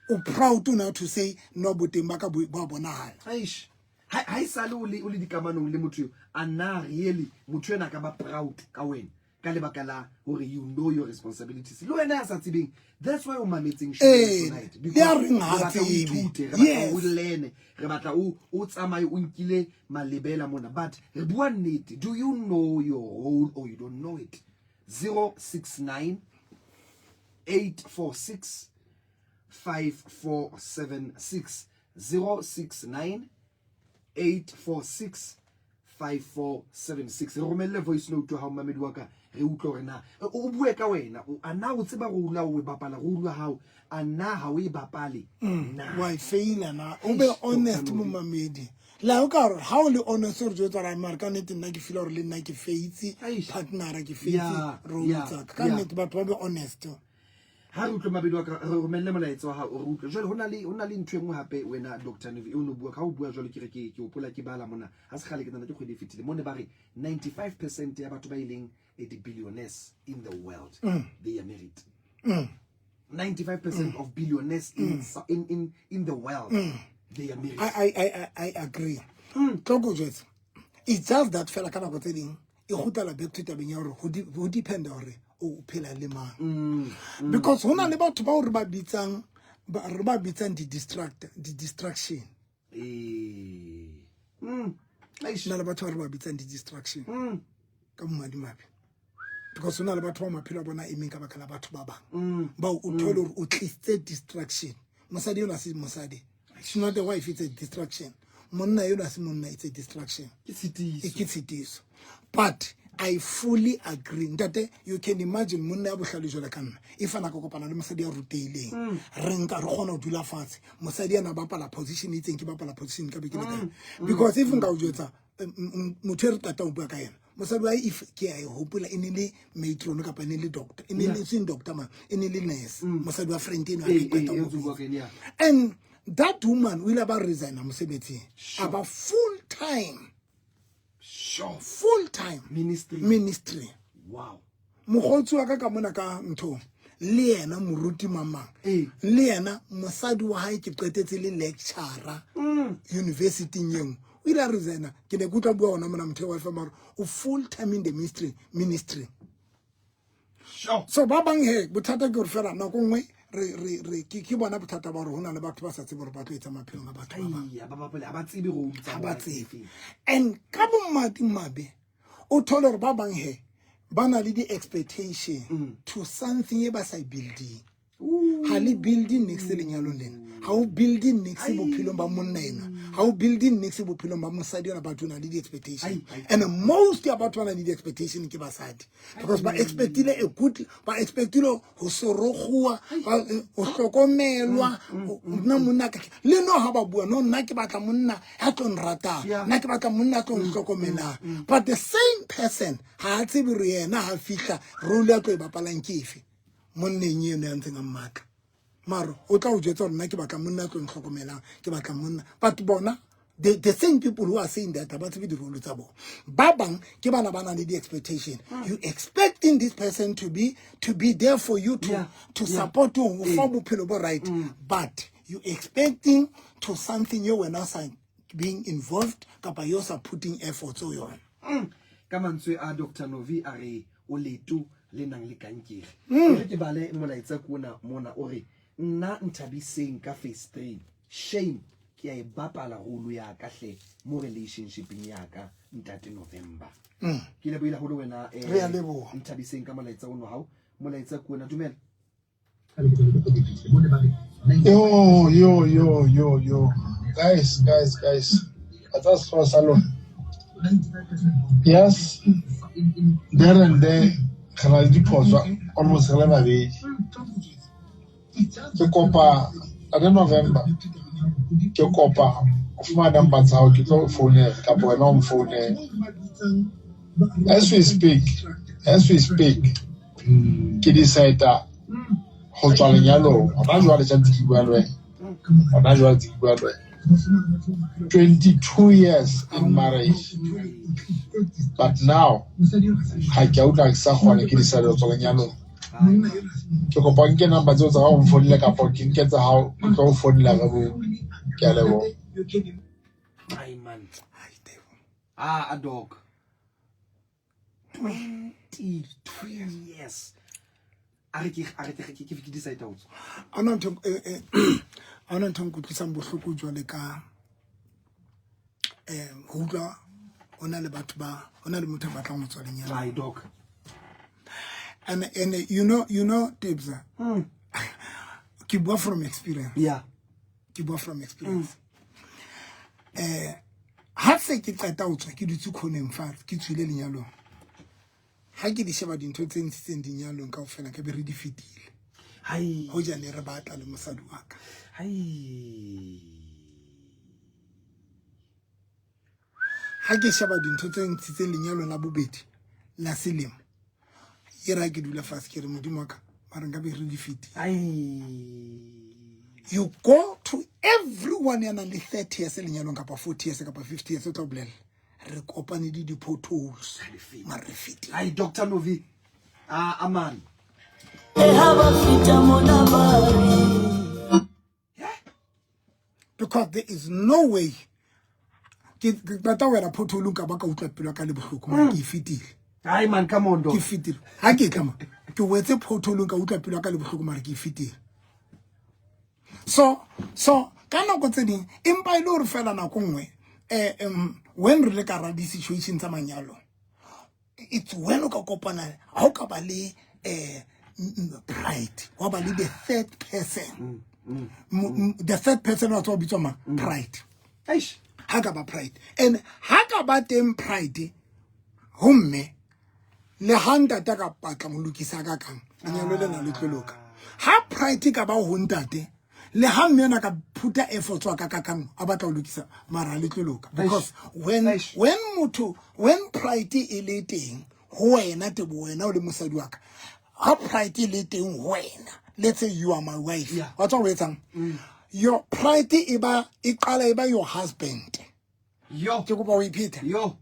O proud now to say no, boteng ba ka bo a bonahala? Eish, ha e sale o le dikamanong le motho eo, a na really motho ena a ka ba proud ka wena ka lebaka la hore you know your responsibilities? Le wena ya sa tsebeng, that's why o mametseng show tonight, le a reng ha re batla o tsebe. ithute, re batla o learn, re batla o tsamaye o nkile malebela mona. But re bua nnete, do you know your role or you don't know it? 069 846 5476, 069 846 5476. Re romelle voice note ha o mamedi wa ka, re utlwe hore na o bue ka wena, a na o tseba role o e bapala, role ya hao, a na ha o e bapale na? Wa e faila na? O be Eish, honest. Dr. Novi. Momamedi, le ha o ka gore ha o le honest, o re jwetsa gore mare ka nnete nna ke feela gore le nna ke faitse Eish. partnera, ke faitse role tsaka. Ka nnete batho ba be honest. Ha re utlwe mabedi wa ka, re romelle molaetsa wa hao, re utlwe. Jwale ho na le ntho e nngwe hape, wena Dr Novi, o no bua ka ho bua jwalo, ke re ke hopola ke bala mona ha se kgale, ke nana ke kgwedi e fetile mo ne ba re 95% ya batho ba e leng di-billionaires in the world, they are married. 95% of billionaires in the world, they are married. I agree. Tlo ko jwetsa, it's just that fela ka nako tse ding e kgutlela back to tabeng ya gore ho dependa gore o phela le mang, because ho na le batho bao re ba bitsang di-distraction. Eish. Na le batho ba re ba bitsang di-distraction ka bomadimabe, because ho na le batho ba maphelo a bona a emeng ka baka la batho ba bang bao o thole gore o tlisitse distraction. Mosadi eno a se mosadi, it's not a wife, it's a distraction. Monna eno a se monna, it's a distraction. Ke tshitiso. Ke tshitiso. But I fully agree, ntate. You can imagine monna ya bohlale jwale ka nna, if ana ka kopana le mosadi ya rutehileng, re nka re kgona ho dula fatshe, mosadi ana bapala position e itseng, ke bapala position, ka be ke le kae? Because if nka o jwetsa, motho e re qeta ho bua ka yena, mosadi wa hae, if ke a e hopola, e ne le matron kapa e ne le doctor, e ne le seng doctor man, e ne le nurse, mosadi wa friend eno a ke qeta ho E ntse o bua ka ena, yeah. And that woman o ile a ba resigna mosebetsing, a ba full time, full time Ministry. Ministry. Mokgotsi wa ka ka mona ka nthong, le yena moruti mamang, le yena mosadi wa hae ke qetetse le lecturer university-ing e nngwe, o ile a resigna. Ke ne ke utlwa bua ona mona motho wa FM gore o full time in the ministry. So ba bang he, bothata ke gore fela nako nngwe re ke bona bothata ba gore ho na le batho ba sa tsebe gore ba tlo etsa maphelong a batho ba bang. Ai, ba bapale, ha ba tsebe role tsa Ha ba bona ke tsebe. efeng. And ka bomadimabe o thole gore ba bang he ba na le di-expectation to something e ba sa e building. Ha le building niks lenyalong lena, ha o building niks bophelong ba monna ena, ha o building niks bophelong ba mosadi ona, batho na le di-expectation. Ai, ai. And most ya batho ba na le di-expectation ke basadi, because ba expectile a good, ba expectile ho soroguwa, ho hlokomelwa. Nna monna le no ha ba bua, no, nna ke batla monna ya tlo nratang, nna ke batla monna ya tlo nhlokomelang, but the same person ha a tsebe gore yena ha fihla, role ya tlo e bapalang ke efe monneng eno ya ntseng a mmatla. Maro o tla o jwetsa gore nna ke batla monna ya tlo ntlhokomelang, ke batla monna, but bona The same people who are saying that ha ba tsebe di-role tsa bona. Ba bang ke bana ba nang le di-expectation. You expecting this person to be there for you, to to support you, ho fa bophelo bo right, but you expecting to something yo wena o sa being involved kapa yo sa putting efforts ho yona. Ka mantswe a Dr Novi, a re o leto le nang le kankere. E re ke bale molaetsa kona mona, o re nna Nthabiseng ka phase 3, shame, ke a e bapala role ya ka hle mo relationshipeng ya ka. Ntate November, ke lebohile haholo wena. Re a leboha. Nthabiseng ka molaetsa ono hao. Molaetsa ke ona, dumela. Yo, yo, yo, yo, yo. Guys, guys, guys. Tsa sehlooho sa lona. Yes, there and there, re na le diphoso almost re le babedi. Ke kopa Ntate November, ke kopa o fumana number tsa hao, ke tlo founela kapa wena o mfounele. As we speak, ke decide ho tswa lenyalong hona jwale tsa ntse ke bua le wena. Hona jwale ntse ke bua le wena. 22 years in marriage. But now, ha ke a utlwa ke sa kgona, ke decide ho tswa lenyalong. Ke kopa o nke number tseo tsa hao, o mfounele kapa ke nke tsa hao, ke tlo o founela re bue. Ke a leboha. Ai man. Ai, Tebo. Ah, a dog. 22 years. A re ke decide ho tswa. Ha hona ntho e nkutlwisang bohloko jwale ka ho utlwa ho na le batho ba ho na le motho a batlang ho tswa lenyalong. Ai dog. And you know Tebza, ke bua from experience. Ke bua from experience. Ha se ke qeta ho tswa, ke dutse khoneng fatshe, ke tswile lenyalong, ha ke di sheba dintho tse ntshitseng dinyalong kaofela, ka be re di fetile Hai. hoja ne re batla le mosadi wa ka. Hai. Ha ke sheba dintho tse ntshitseng lenyalong la bobedi la selemo, e ra ke dula fatshe, ke re, Modimo wa ka, mara nka be re di fetile. Ai. You go to everyone ya nang le 30 years lenyalong kapa 40 years kapa 50 years, o tla o bolella, re kopane le di-potholes, mare re fetile. Ai, Dr. Novi. Ah, aman. Ha ba feta mona ba re Because there is no way ke qeta ho wela pothole ka ba ka utlwa pelo ya ka le bohloko, mara ke e fetile. Ai man, come on, dog. Ke fetile. Ha ke tla mo ke wetse pothole, ka utlwa pelo ya ka le bohloko, mara ke e fetile. So ka nako tse ding, empa e le hore fela nako nngwe when re le ka ra di-situation tsa manyalo, it's when o ka kopana, ha o ka ba le pride, wa ba le the third person. The third person wa tswa bitswa mang? Pride. Eish. Ha ka ba pride, and ha ka ba teng pride ho mme le ha ntate a ka batla ho lokisa ka kang, lenyalo lena le tlo loka. Ha pride ka ba ho ntate le ha mme ena ka phuta efforts wa ka ka kang a batla ho lokisa, mara le tlo loka, because when Eish. when motho, when pride e le teng ho wena, Tebo, wena o le mosadi wa ka, ha pride e le teng ho wena, let's say you are my wife, wa tswa ho etsang, your pride e ba e qala e ba your husband. Yo. Ke kopa o iphetha. Yo.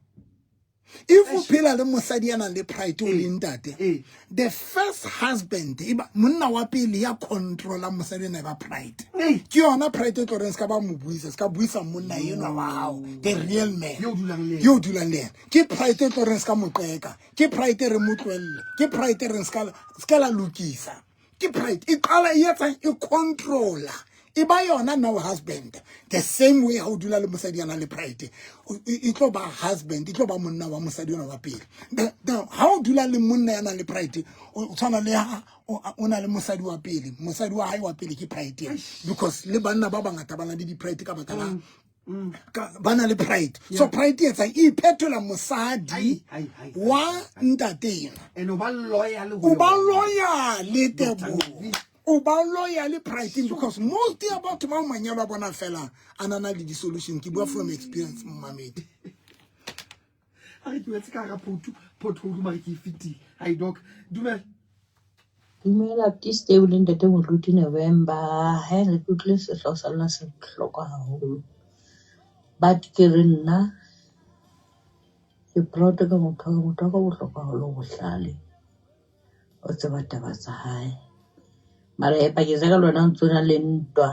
If o phela le mosadi ya nang le pride, o le ntate, Eh. the first husband e ba monna wa pele ya controla mosadi ena, e ba pride. Ei. Ke yona pride e tlo reng se ka ba mo buisa, se ka buisa monna enwa wa hao, the real man. Yo dulang le yena. Yo dulang le yena. Ke pride e tlo reng se ka mo qeka, ke pride e re mo tlohelle, ke pride e reng se ka la lokisa. Ke pride e qala e etsang, e controla, e ba yona now husband. The same way ha o dula le mosadi ya nang le pride, e tlo ba husband, e tlo ba monna wa mosadi ona wa pele. Ha o dula le monna ya nang le pride, o tshwana le ha o na le mosadi wa pele, mosadi wa hae wa pele ke pride ena. Because le banna ba bangata ba na le di-pride ka baka la ba na le pride. So pride e etsang, e iphetola mosadi Ai, ai, ai, wa ntate ena. And o ba loyal ho O ba yona. loyal, Tebo. Novi. O ba loyal pride, because most ya batho ba manyalo a bona fela a nana le di-solution. Ke bua from experience, momamedi. A re ke wetse ka hara pothole, mare ke e fetile. Ai doc, dumela. Dumela Stable le ntate Moruti November. Ha re ke utlwile sehlooho sa lona se bohlokwa haholo. But ke re nna ke proud ka motho wa ka, motho wa ka o bohlokwa haholo, o bohlale, o tseba taba tsa hae. Mara he pakeng tsa ka le wena o ntso na le ntwa.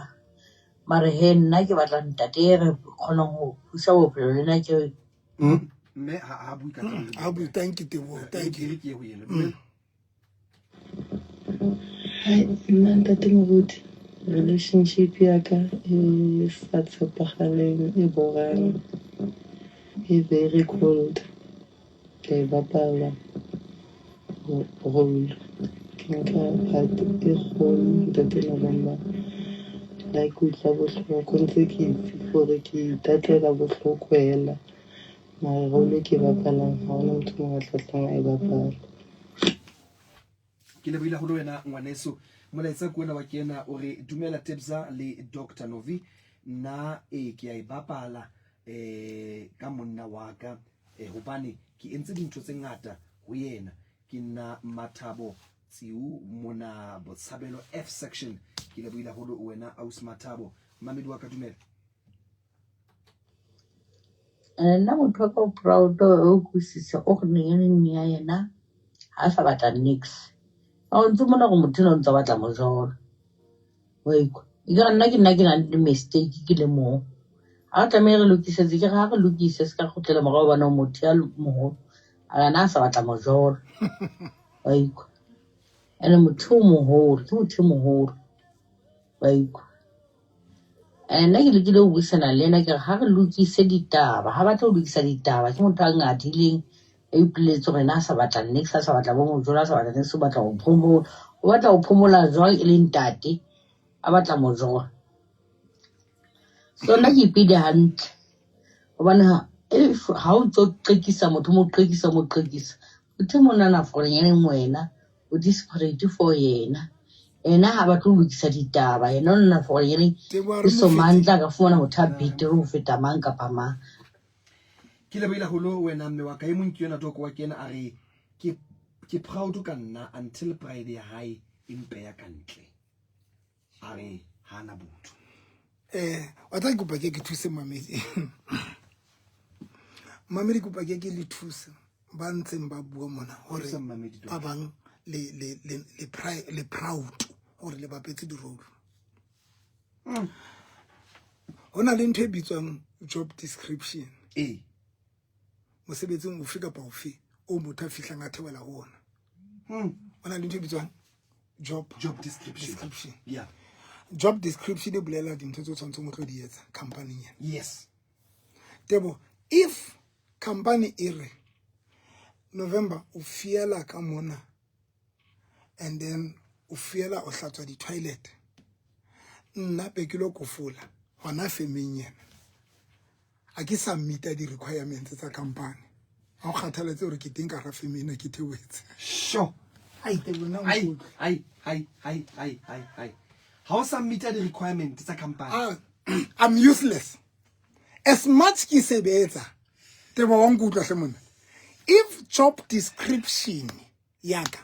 Mara he nna ke batla ntate e re kgonang ho thusa bophelo le nna ke Mme ha ha bue ka taba Ha bue, thank you Teboho, thank you. E re ke ye ho yena. Dumela. Hai, nna ntate Moruti, relationship ya ka e sa tshepagaleng, e borang, e very cold. Ke a e bapala role. Ke nka part e kgolo ntate November. Le ha ke utlwa bohloko ntse ke itse gore ke itatlela bohloko hela. Mara role e ke e bapalang ha hona motho o mongwe a tla tlang a e bapala. Ke lebohile haholo wena ngwaneso. Molaetsa ke ona wa kena o re dumela Tebza le Dr Novi, nna ee ke a e bapala eh ka monna wa ka eh, hobane ke entse dintho tse ngata ho yena. Ke nna Mathabo Tsiu mona Botshabelo F section. Ke lebohile haholo wena aus Mathabo. Mamedi wa ka dumela. Nna motho wa ka o proud o utlwisisa o re neng ya yena ha a sa batla nix. A o ntse mona gore motho enwa o ntse a batla mojolo. Wa ikwa. Ekare nna ke nna ke nang le mistake ke le mong. Ha re tlameha re lokisetse ke re ha re lokise se ka kgutlela morao hobane o motho ya moholo. A re yena a sa batla mojolo. Wa ikwa. Ene motho o moholo, ke motho e moholo. Wa ikwa. Nna ke lekile ho buisana le yena ke re ha re lokise ditaba, ha batle ho lokisa ditaba. Ke motho a ngadileng, a ipolelletse hore yena a sa batla niks, a sa batla bo mojolo, a sa batla niks, o batla ho phomola. O batla ho phomola jwang e le ntate, a batla mojolo. So nna ke ipehile hantle hobane if ha o ntso qekisa motho, o mo qekisa, o mo qekisa. Motho e mong nahana for nyaneng wena o desperate for yena. Yena ha batle ho lokisa ditaba, yena o nahana for nyaneng Teboho a re ke mo so fete. mang tla ka fumana motho a betere ho feta mang kapa mang. Ke lebohile haholo wena mme wa ka. E mong ke yona Doko wa kena a re ke ke proud ka nna until pride ya hae e mpeya ka ntle. A re ha na botho. Wa tla ke kopa ke ke thuse mamedi. Mamedi kopa ke ke le thuse ba ntseng ba bua mona hore Thusa mmamedi, ba bang le le le le le proud hore le bapetse di-role. Ho na le ntho e bitswang job description. Mosebetsing ofe kapa ofe o motho a fihlang a theohela ho ona. Ho na le ntho e bitswang job Job description. description. Yeah. Job description e bolela dintho tse o tshwanetseng o tlo di etsa company-eng ena. Yes. Tebo, if company e re November o fiela ka mona and then o fiela o hlatswa di-toilet, nna be ke lo kofola hona femeng ena, ha ke sa meeta di-requirements tsa company, ha o kgathaletse hore ke teng ka hara feme ena ke theohetse. Sure. Ai, Tebo, nna o Ai, nkutlwe. ai, ai, ai, ai, ai, ai. Ha o sa meeta di-requirement tsa company. I'm useless. As much ke sebetsa, Tebo wa nkutlwa hle monna. If job description ya ka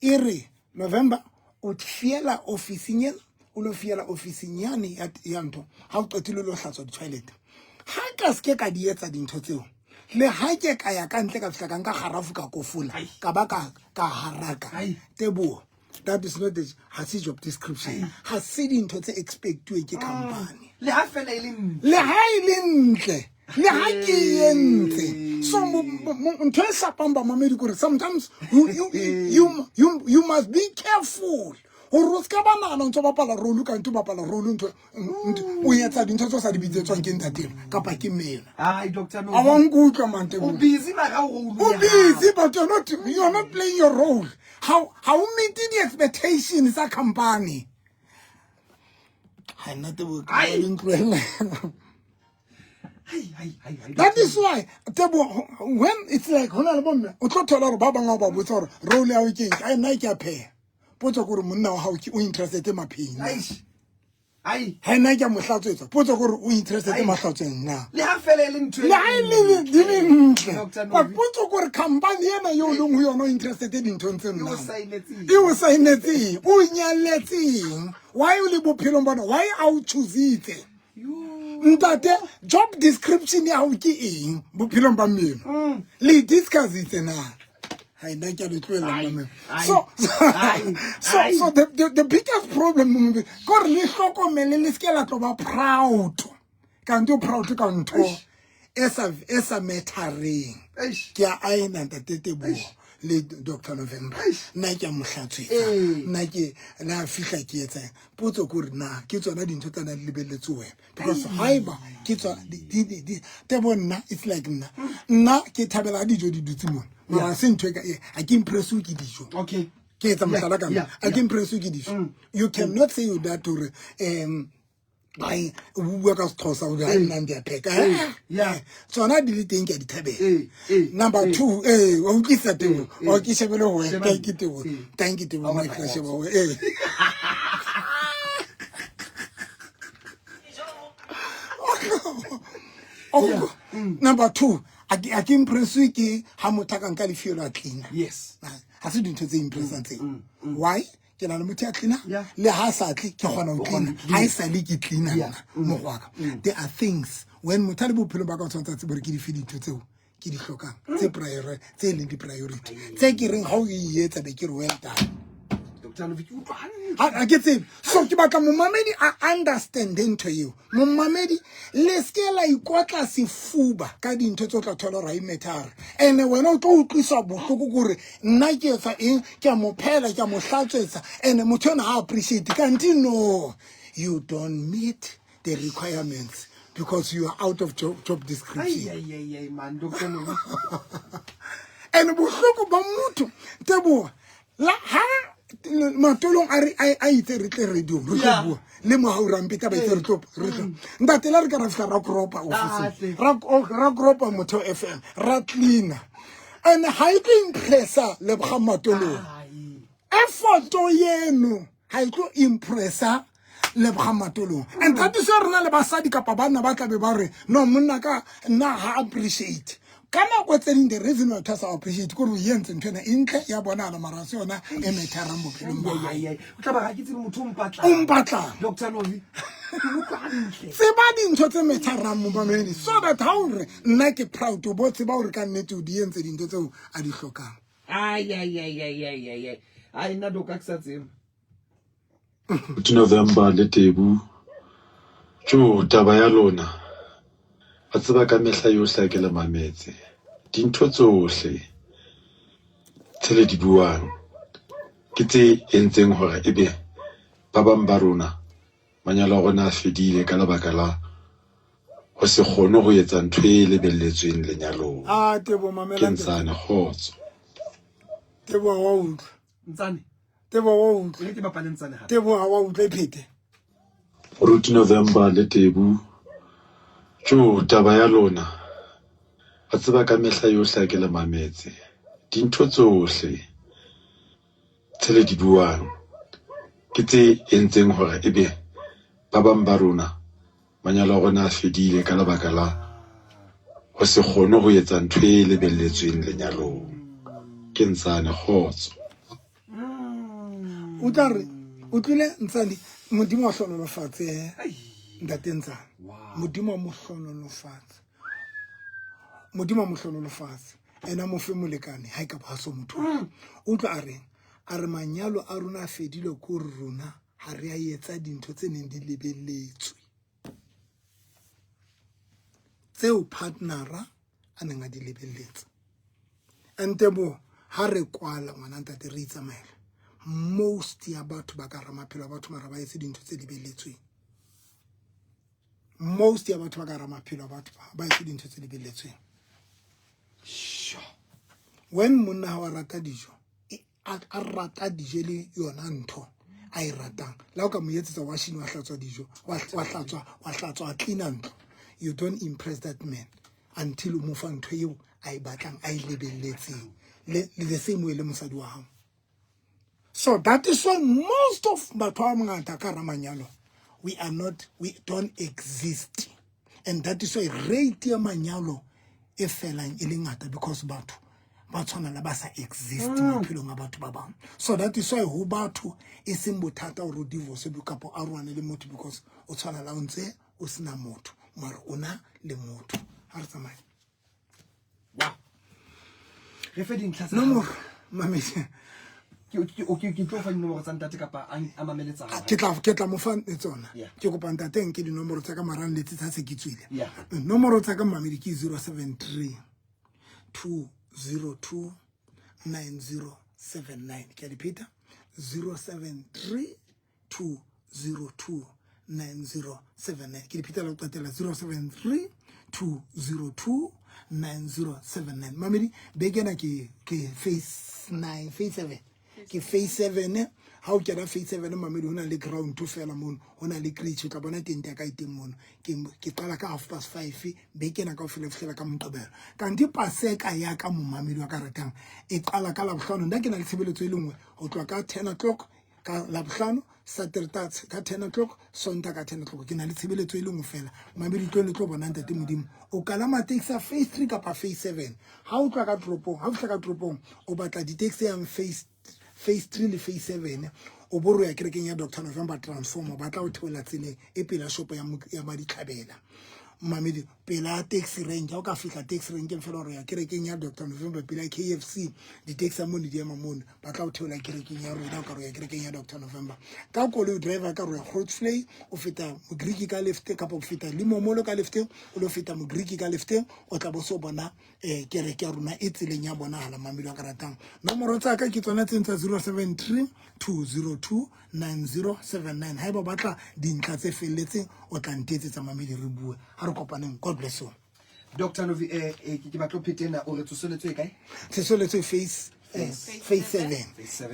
e re November o fiela ofising ena, o lo fiela ofising yane ya ntho, ha o qetile o lo hlatswa di-toilet. Ha ka se ke ka di etsa dintho tseo, le ha ke ka ya ka ntle ka fihla ka nka kgarafu ka kofola, ka ba ka haraka. Teboho, that is not the, ha se job description. Ha se dintho tse expectuweng ke company. Le ha fela e le ntle. Le ha e le ntle. Le ha ke e entse. So ntho e shapang bamamedi kore sometimes you must be careful. Hore o ska ba nahana o ntso bapala role ka ntho bapala role ntho, o etsa dintho tse o sa di bitsetswang ke ntate kapa ke mena. Ai, Doctor No. A wa nkutlwa, man, Teboho. O busy mara o role O ya busy, hao. but you're not playing your role. How o meet the expectations tsa company. Ha nna Teboho, ke Ai. le ntlohella. Ai, ai, ai, ai, That Doctor is why, Teboho, when it's like, hona le bomme, o tlo thola hore ba bang ha o ba botsa hore role ya hao ke eng, ai, nna ke a pheha. Potso ke hore monna wa hao ke o interested mapheheng na? Aish. Ai. Ha nna ke a mo hlatswetsa, potso ke hore o interested Ai. mahlatsweng na? Le ha fela e le ntho e Le ha e le di le ntle. Doctor But Novi. potso ke hore company ena eo leng ho yona o interested dinthong tse E o nna. saenetseng. E o saenetseng, o nyalletseng. Why o le bophelong bona? Why a o choositse? Yo. Ntate, job description ya hao ke eng bophelong ba mmele? Le discussitse na? Hai, nna ke a le tlohela mamela. So so so the biggest problem ke gore le hlokomele le seke la tlo ba proud. Kante o proud ka ntho e sa mattereng. Ke a aena ntate Teboho le Dr. November. Nna ke a mo hlatswetsa. Nna ke la fihla ke etsang. Potso ke hore na ke tsona dintho tsa nang di lebelletse wena. Because haeba ke tsona di Teboho nna it's like nna. Nna ke thabela ha dijo di dutse mona. Mara ha se ntho e ka ha ke impresswe ke dijo. Okay. Ke etsa mohlala ka nna. Ha ke impresswe ke dijo. You cannot say that hore ai o bua ka Sexhosa o re nna ndi a pheka. Tsona di le teng ke a di thabela. Number 2 wa utlwisa Teboho. O ke shebele ho wena. Thank you Teboho. Thank you Teboho. Mike la sheba ho wena. Oh, number 2 a ke impresswe ke ha motho a ka nka lefielo a cleaner. Yes. Ha se dintho tse impressang tseo. Why? Ke na le motho ya cleaner le ha sa tle ke kgona ho cleaner. Ha e sale ke cleaner nna mokgwa ka. There are things when motho a le bophelong ba ka o tshwanetse a tsebe hore ke dife dintho tseo ke di hlokang tse priority tse leng di priority tse ke reng ha o e etsa be ke re well done. Doctor Novi, ke utlwa hantle. Ha ke tsebe. So ke batla momamedi a understand ntho eo. Momamedi le ske la ikotla sefuba ka dintho tse o tla thola hore ha e matter. Ene wena o tlo utlwiswa bohloko ke hore nna ke etsa eng, ke a mo phehela, ke a mo hlatswetsa, ene motho ena ha appreciate. Kanti no, you don't meet the requirements because you are out of job description. Ai, ai, ai, ai, man, Doctor Novi. Ene bohloko ba motho, Teboho, la ha matolong a re a itse re tle radio re tlo bua le mohau rampeta ba itse re tlo re tlo ntate la re ka ra fihla ra kropa office ra kropa Motho FM ra cleaner and ha e tlo impressa Lebogang Matolong effort yeno ha e tlo impressa Lebogang Matolong and that is why rena le basadi kapa banna ba tlabe ba re no monna ka nna ha appreciate ka nako tse ding the reason why sa appreciate ke gore o entse ntho ena e ntle ya bonahala mara se yona e metherang bophelong ba hae. O tla ba ga ke tsebe motho o mpatlang. O mpatlang. Doctor Novi, ke utlwa hantle. Tseba dintho tse metherang momamedi so that ha o re nna ke proud o bo tseba hore ka nnete o di entse dintho tseo a di hlokang. Ai ai ai ai ai ai ai. Ai nna doka ke sa tsebe. November le Tebu. Tjo taba ya lona. Ba tseba ka mehla yohle ha ke le mametse. Dintho tsohle tse le di buang ke tse entseng hore ebe ba bang ba rona manyalo a rona a fedile ka lebaka la ho se kgone ho etsa ntho e lebelletsweng lenyalong. Ah, Tebo mamela. Ke ntsane kgotso. Tebo wa utlwa. Ntsane. Tebo wa utlwa. Ke ke bapale ntsane hape. Tebo wa utlwa e phete. Ruti November le Tebu. Tjo taba ya lona. Ba tseba ka mehla yohle ha ke le mametse. Dintho tsohle tse le di buang ke tse entseng hore ebe ba bang ba rona manyalo a rona a fedile ka lebaka la ho se kgone ho etsa ntho e lebelletsweng lenyalong. Ke ntsane kgotso. O tla re o tlile ntsane Modimo wa hlonolofatse ntate ntsane. Modimo wa mo hlonolofatse. Modimo wa mo hlonolofatse. Ena mo fe molekane ha e ka ba ha so motho. O tla a reng? A re manyalo a rona a fedile ko rona ha re a etsa dintho tse neng di lebelletswe. Tseo partnera a neng a di lebelletse. Ntebo ha re kwala ngwana ntate re itsamaela. Most ya batho ba ka hara maphelo a batho mara ba etse dintho tse lebelletsweng. Most ya batho ba ka hara maphelo a batho ba etse dintho tse lebelletsweng. Sure. When monna ha wa rata dijo, a rata dijo le yona ntho a e ratang. La o ka mo etsetsa washing wa hlatswa dijo, wa hlatswa clean ntlo. You don't impress that man until o mo fa ntho eo a e batlang, a e lebelletseng. Le the same way le mosadi wa hao. So that is why most of batho ba bangata ka hara manyalo, we don't exist. And that is why rate ya manyalo e felang e le ngata because batho ba tshwana le ba sa exist maphelong a batho ba bang. So that is why ho batho e seng bothata hore o divorce kapa o arohane le motho because o tshwana le ha o ntse o sena motho. Mara o na le motho. Ha re tsamaye. Wow. Re fe dintlha tsa Nomoro mamedi. Ke tlo fa dinomoro tsa ntate kapa a mamele tsa hao. Ke tla mo fa tsona. Ke kopa ntate nke dinomoro tsa ka marang letse tsa se ke tswile. Nomoro tsa ka mamedi ke 073 202 9079. Ke a di pheta 073 202 9079. Ke di pheta la go qetela 073 202 9079. Mamedi beke ena ke phase 9, phase 7. Ke phase 7. Ha o kena phase 7 mamedi ho na le ground to fela mono, ho na le creche, o tla bona tente ya ka e teng mono. Ke qala ka 5:30 beke ena kaofela fihlela ka Moqebelo. Kanti Paseka ya ka momamedi wa ka ratang e qala ka Labohlano. Nna ke na le tshebeletso e le nngwe ho tloha ka 10 o'clock ka Labohlano, Saturday ka 10 o'clock, Sonta ka 10 o'clock. Ke na le tshebeletso e le nngwe fela. Mamedi tlo le tlo bona ntate Modimo. O kalama taxi ya phase 3 kapa phase 7. Ha o tloha ka toropong, ha o fihla ka toropong, o batla di-taxi yang phase 3 le phase 7. O bo re ya kerekeng ya Dr. November Transformer, ba tla o theola tseleng e pela shopo ya Maditlhabela. Mamedi pela taxi rank, ha o ka fihla taxi rankeng fela hore ya kerekeng ya Dr. November pela KFC, di-taxi tsa mono di ema mono, ba tla o theola kerekeng ya rona, o ka re ya kerekeng ya Dr. November. Ka koloi driver ka re ya Grootvlei, o feta Mogriki ka left kapa o feta Limomolo ka left, o lo feta Mogriki ka left, o tla bo so bona kereke ya rona e tseleng ya bonahala. Mamedi wa ka ratang, nomoro tsa ka ke tsona tse tsa 073 202 9079. Haeba o batla dintlha tse felletseng, o tla ntetsetsa mamedi re bue. Ha re kopaneng. God bless you. Dr. Novi, ke batlo phete ena o re tsoseletso e kae? Tsoseletso phase 7.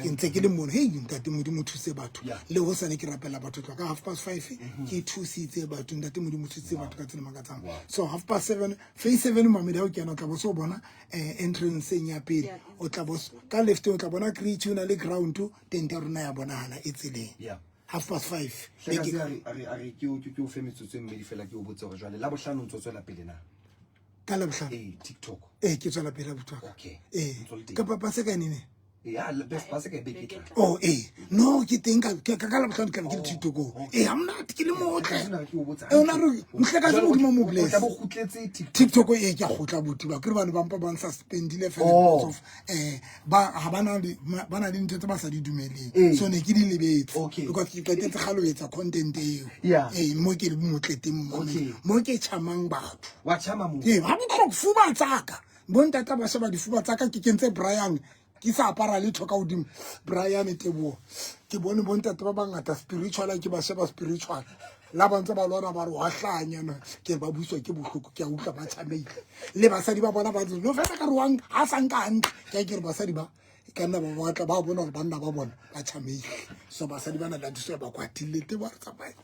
Ke ntse ke le mono. Hey ntate Modimo thuse batho. Le hosane ke rapela batho tloha ka 5:30 ke thusitse batho. Ntate Modimo thusitse batho ka tsela makatsang. So 7:30 phase 7 mamedi ha o kena o tla bo so bona entrance ya pele. O tla bo ka left o tla bona creche o na le ground tente ya rona ya bonahala e tseleng. 5:30. A re ke o fe metsotso e mmedi fela ke o botse hore jwale Labohlano o ntso tswela pele na? Ka Labohlano? TikTok. Ke tswela pele abuti wa ka. Okay. Kapa Paseka nene? Ya, Paseka e beke tla. Oh, No, ke teng ka Labohlano ke tla be ke le TikTok. Ha monate ke le motle. Ona re mohlekazi Modimo mo bless. O tla bo kgutletse TikTok. TikTok ke a kgutla abuti ba. Ke re bane ba mpa ba nsuspendile fela because of ba ha bana le ba na le ntho tse ba sa di dumeleng. So ne ke di lebetse. Because ke qetetse kgale ho etsa content eo. Mo ke le motle teng mo. Mo ke chamang batho. Wa chama mo. Ha botlhoko fuba tsaka. Bontata ba sheba difuba tsaka ke kentse Brian. Ke sa apara letho ka hodimo. Brian Teboho. Ke bone bontate ba bangata spiritual ke ba sheba spiritual. La ba ntse ba lwana ba re wa hlanya na. Ke ba buswa ke bohloko ke a utlwa ba tshameile. Le basadi ba bona ba no fetsa ka re wang ha sa nka hantle. Ke ke re basadi ba ka nna ba batla ba bona hore banna ba bona ba tshameile. So basadi ba na le thuso ba kwatile te ba re tsamaya.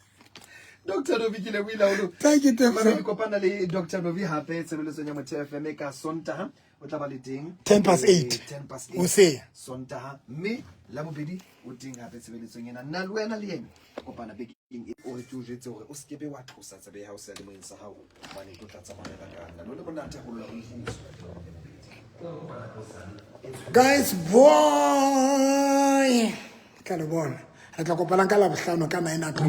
Dr. Novi ke lebohile haholo. Thank you, Teboho. Mame, ke kopana le Dr. Novi hape tshebeletsong ya Motheo FM ka Sontaha. O tla ba le teng. 8:10. 8:10. Hoseng. Sontaha. Mme Labobedi o teng hape tshebeletsong ena. Nna le wena le yena kopana bekeng e o re ke o jwetse hore o se kebe wa tlosa tsebe ya hao seyalemoyeng sa hao hobane ke o tla tsamaya ka nna. No le monate haholo la ho Guys, boy. Tla le bona. Re tla kopanang ka Labohlano ka 9 o'clock.